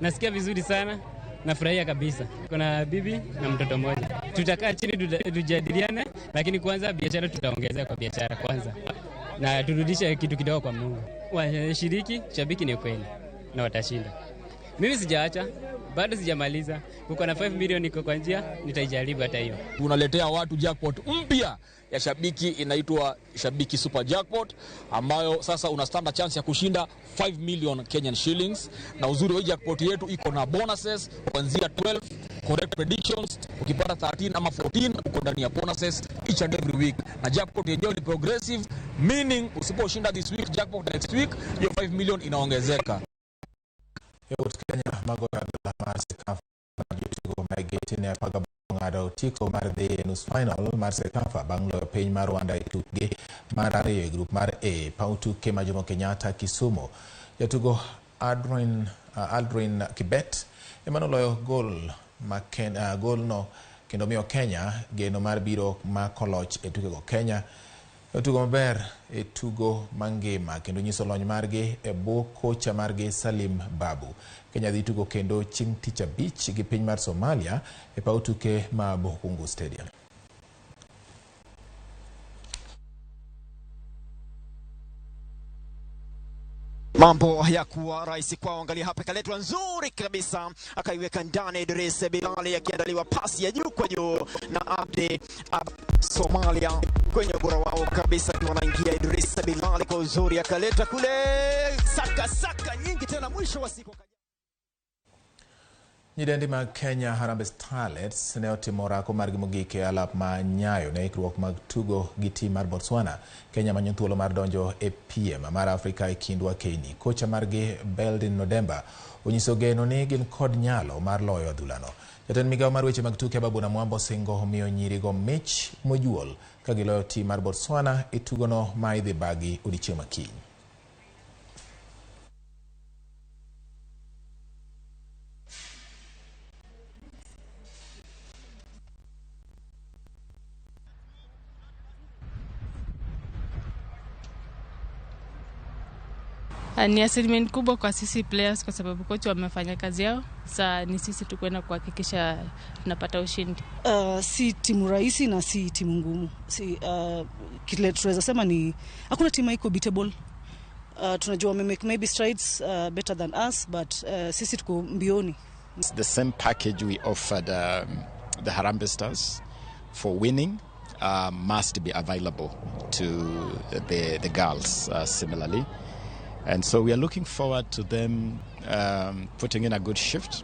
Nasikia vizuri sana. Nafurahia kabisa. Kuna bibi na mtoto mmoja. Tutakaa chini tujadiliane, lakini kwanza biashara tutaongezea kwa biashara kwanza. Na turudishe kitu kidogo kwa Mungu. Washiriki Shabiki ni kweli na watashinda. Mimi sijaacha, bado sijamaliza. Uko na 5 milioni iko kwa njia, nitaijaribu hata hiyo. Tunaletea watu jackpot mpya ya Shabiki, inaitwa Shabiki Super Jackpot, ambayo sasa una stand chance ya kushinda 5 million Kenyan shillings. Na uzuri wa jackpot yetu iko na bonuses kuanzia 12 correct predictions, ukipata 13 ama 14 uko ndani ya bonuses each and every week. Na jackpot yenyewe ni progressive, meaning usiposhinda this week jackpot next week hiyo 5 million inaongezeka. Kenya mago mar CECAFA jotugo ma ne apaga ng'ado otiko mar dhi e nus final mar CECAFA bang' loyo piny mar Rwanda e tukgi mar ariyo e grup mar A paw tuke ma Jomo Kenyatta Kisumu. Jatugo Aldrin Kibet ema noloyo gol golno kendo miyo Kenya geno mar biro mako loch e tukego. Kenya Otugo maber e tugo mangima kendo nyiso lony margi e bwo kocha margi Salim Babu. Kenya dhi tugo kendo chieng' tich abich gi piny mar Somalia e paw tuke ma Bukhungu Stadium. Mambo hayakuwa rahisi kwao. Angalia hapa, ikaletwa nzuri kabisa, akaiweka ndani Idris Bilali, akiandaliwa pasi ya juu kwa juu na Abdi Somalia kwenye ubora wao kabisa, wanaingia Idris Bilali kwa uzuri, akaleta kule saka saka nyingi tena, mwisho wa siku. Nyidendi mag Kenya Harambee Starlets ne otimo orako margi mogik e alap ma Nyayo ne ikruok mag tugo gi tim mar Botswana. Kenya manyo thuolo mar donjo e piem mar Afrika e kind wakeni. Kocha margi Beldin Nodemba onyiso geno ni gin kod nyalo mar loyo adhulano. Jatend migawo mar weche mag tuke Ababu Namwambo singo omiyo nyirigo mich mojuol ka giloyo tim mar Botswana e tugono ma idhi bagi odiechieng' ma kiny. Ni asilimia kubwa kwa sisi players kwa sababu kocha wamefanya kazi yao. Sasa ni sisi tu kwenda kuhakikisha tunapata ushindi. Si timu rahisi na si timu ngumu. Si kile tunaweza sema ni hakuna timu iko beatable. Tunajua wame make maybe strides better than us, but sisi tuko mbioni. It's the same package we offered the Harambee Stars for winning must be available to the girls similarly. And so we are looking forward to them putting in a good shift.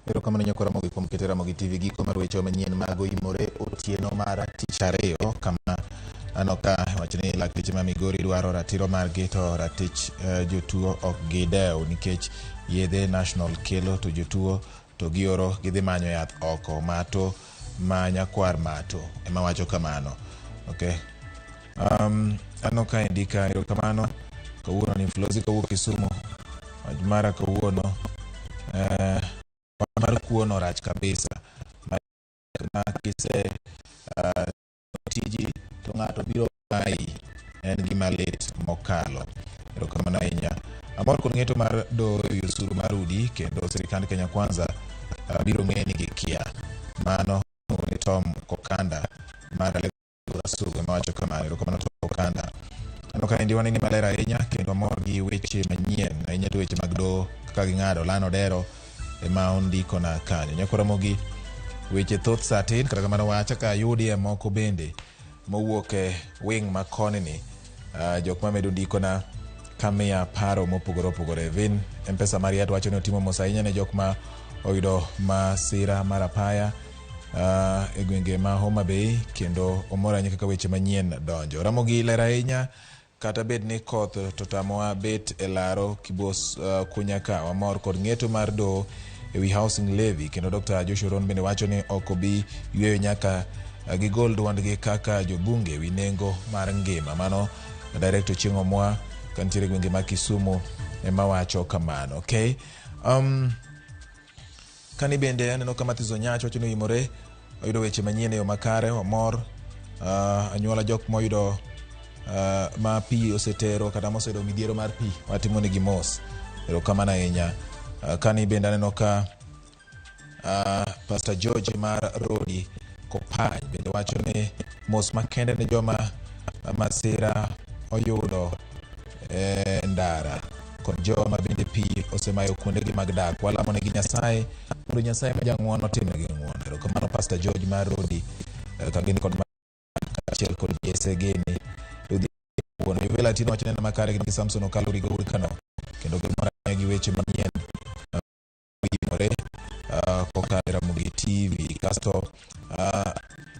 Erokamano nyako Ramogi kuom keto Ramogi TV giko mar weche manyien mag Oimore otieno mar tich ariyo kama aneno ka wacho ni lakteche ma Migori dwaro ratiro margi to ratich jotuo ok gidew nikech yedhe national kelo to jotuo to gioro gidhi manyo yath oko. Mato ma nyakwar Mato ema wacho kamano. Okay. Aneno ka indika erokamano kawuono ni Flozi kawuok Kisumu. Wach mara kawuono mar kuono rach kabisa. Ma kise tiji to ng'ato biro mayi en gima lit mokalo. Erokamano ahinya. Amor kod ng'eto mar doyo ewi osuru mar udi kendo sirikand Kenya Kwanza biro ng'e ni gikia. Mano ni Tom Kokanda mar Asugo ema wacho kamano. Erokamano Tom Kokanda. Aneno ka endi waneni maler ahinya kendo amor gi weche manyien ahinya to weche mag doho kaka ging'ado Lano Odero ema ondikona kanyo. Nyako Ramogi weche thoth sa tin kata kamano wacha ka ayudie moko bende mowuok e wing ma koni ni jok mamedo ndikona kamiya paro mopogore opogore. Vin M-Pesa Mariat wacho ni otimo mos ahinya ne jok ma oyudo masira mar apaya e gwenge ma Homa Bay kendo omor ahinya kaka weche manyien donjo. Ramogi ler ahinya kata bed ni koth to tamowa bet e laro kibos kunya ka wamor kod ng'eto mar doho ewi housing levy kendo Dr. Joshua Ron bende wacho ni ok obi yweyo nyaka gigol duondgi kaka jobunge ewi nengo mar ngima. Mano Director Chieng' Omwa kantiere gwenge ma Kisumu ema wacho kamano. Okay. Kani bende aneno ka Matthews Onyach wacho ni oimore oyudo weche manyien e yo makare omor anyuola jok moyudo ma pi osetero kata moseyudo midhiero mar pi watimo negi mos. Erokamano ahinya. Kani bende aneno ka Pastor George mar Rodi Kopany bende wacho ni mos makende ne joma masira oyudo e ndara kod joma bende pi osemayo kuondegi mag dak. Walamo negi Nyasaye mondo Nyasaye ma jang'uono otimnegi ng'uono. Erokamano Pastor George mar Rodi ka gin kod kaachiel kod Jesse Geni. Wuon Yuvela Tino wacho neno makare gi Samson Okalo Rigo wuod Kano kendo gimor ahinya gi weche manyien oyimore kokalo e Ramogi TV. Kasto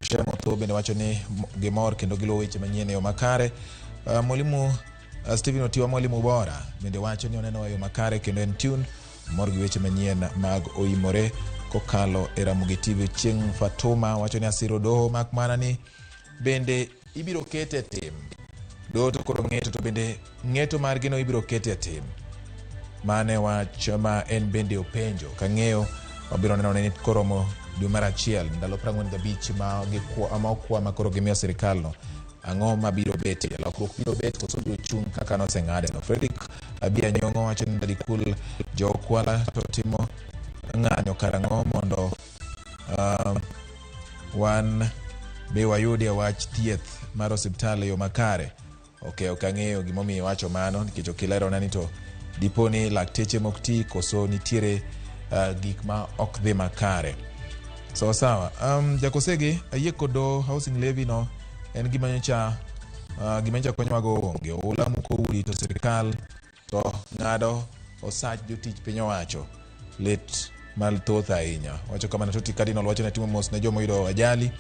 Shem Otho bende wacho ni gimor kendo giluwo weche manyien e yo makare. Mwalimu Stephen Otiwa mwalimu bora bende wacho ni oneno e yo makare kendo en tune mor gi weche manyien mag oyimore kokalo e Ramogi TV. Chieng' Fatuma wacho ni asiro doho mak mana ni bende ibiro kete tim. Doho to koro ng'eto to bende ng'eto margi no ibiro kete e tim. Mane wach ma en bende openjo. Kang'eyo wabiro neno ni koromo dwe mar achiel ndalo 45 ma gikwa ma okwa ma koro gimiyo sirikal no ang'o mabiro betie, lokruok biro bet koso biro chung' kaka noseng'ade no. Fredrick Abia Nyong'o wacho ni Daddy jo Kwala to timo ng'anyo karang'o mondo wan be wayudie wach thieth mar osiptal e yo makare. Ok ang'eyo gimomiyo iwacho mano nikech ok ilerona ni to dipo ni lakteche mok ti koso nitiere gik ma ok dhi makare. Sawa sawa. Jakosegi ayie kod housing levy no en gima nyocha konyowago onge. Oula muko udi to sirikal to ng'ado osach jotich piny owacho. Lit mathoth ahinya. Wacho kamano Toti Cardinal wacho ni timo mos ne joma oyudo ajali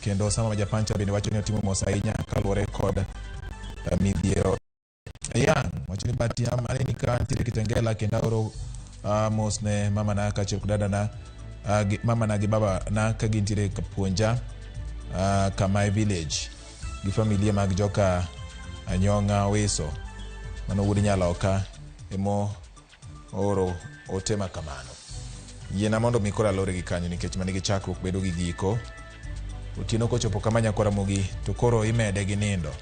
kendo Sama Majapancha bende wacho ni otimo mos ahinya kaluwore kod midhiero. Yang wacho ni Batiam aneni ka nitiere Kitengela kendo aoro mos ne mamana kaachiel kod dadana mamana gi baba na ka gintiere Kapuonja Kamai village gi familia mag joka Anyong'a Weso mano wuod Nyaloka emo oro ote ma kamano. Yiena mondo mi koro alore gi kanyo nikech manigi chakruok bedo gi giko. Otieno kochopo kama nyakwara Ramogi to koro imede gi nindo.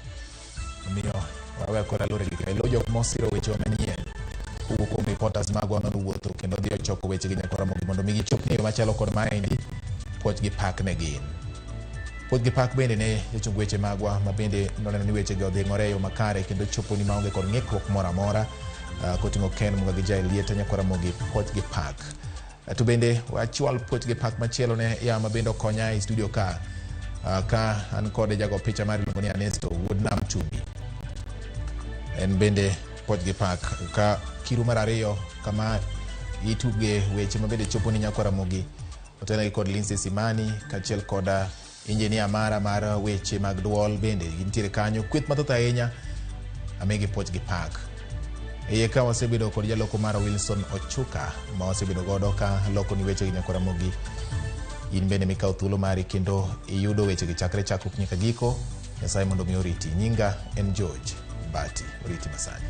Omiyo wawe koro alore gi kanyo. Ilo jok mosiro weche manyien kowuok kuom reporters magwa manowuotho kendo dhi ochoko weche gi nyakwara Ramogi mondo mi gichop ni yo machalo kod maendi puoch gi pak ne gin. Puoch gi pak bende ne jochung weche magwa ma bende noneno ni weche gi odhing'ore e yo makare kendo chopo ni maonge kod ng'ikruok moro amora koting'o Ken Muga gi Jael Lieta nyakwara Ramogi puoch gi pak. To bende wachwal puoch gi pak machielo ne ya ma bende okonya e studio ka ka an kode jago picha mar iluongo ni Anesto wuod Nam Chumbi. En bende puoch gi pak ka kiru mar ariyo kama ituge weche ma bende chopo ni nyakwara Ramogi otenegi kod Lindsay Simani kaachiel kod injinia mara mar weche mag duol bende gintiere kanyo kweth mathoth ahinya amigi puoch gi pak. Iye ka wasebedo kod jaloko mar Wilson Ochuka ma wasebedo godo ka loko ni weche gi nyakwara Ramogi. In bende mikawo thuolo mari kendo iyudo weche gi chakre chakruok nyaka giko. Nyasaye mondo mi oriti. Nyinga en George Mbati. Oriti masani.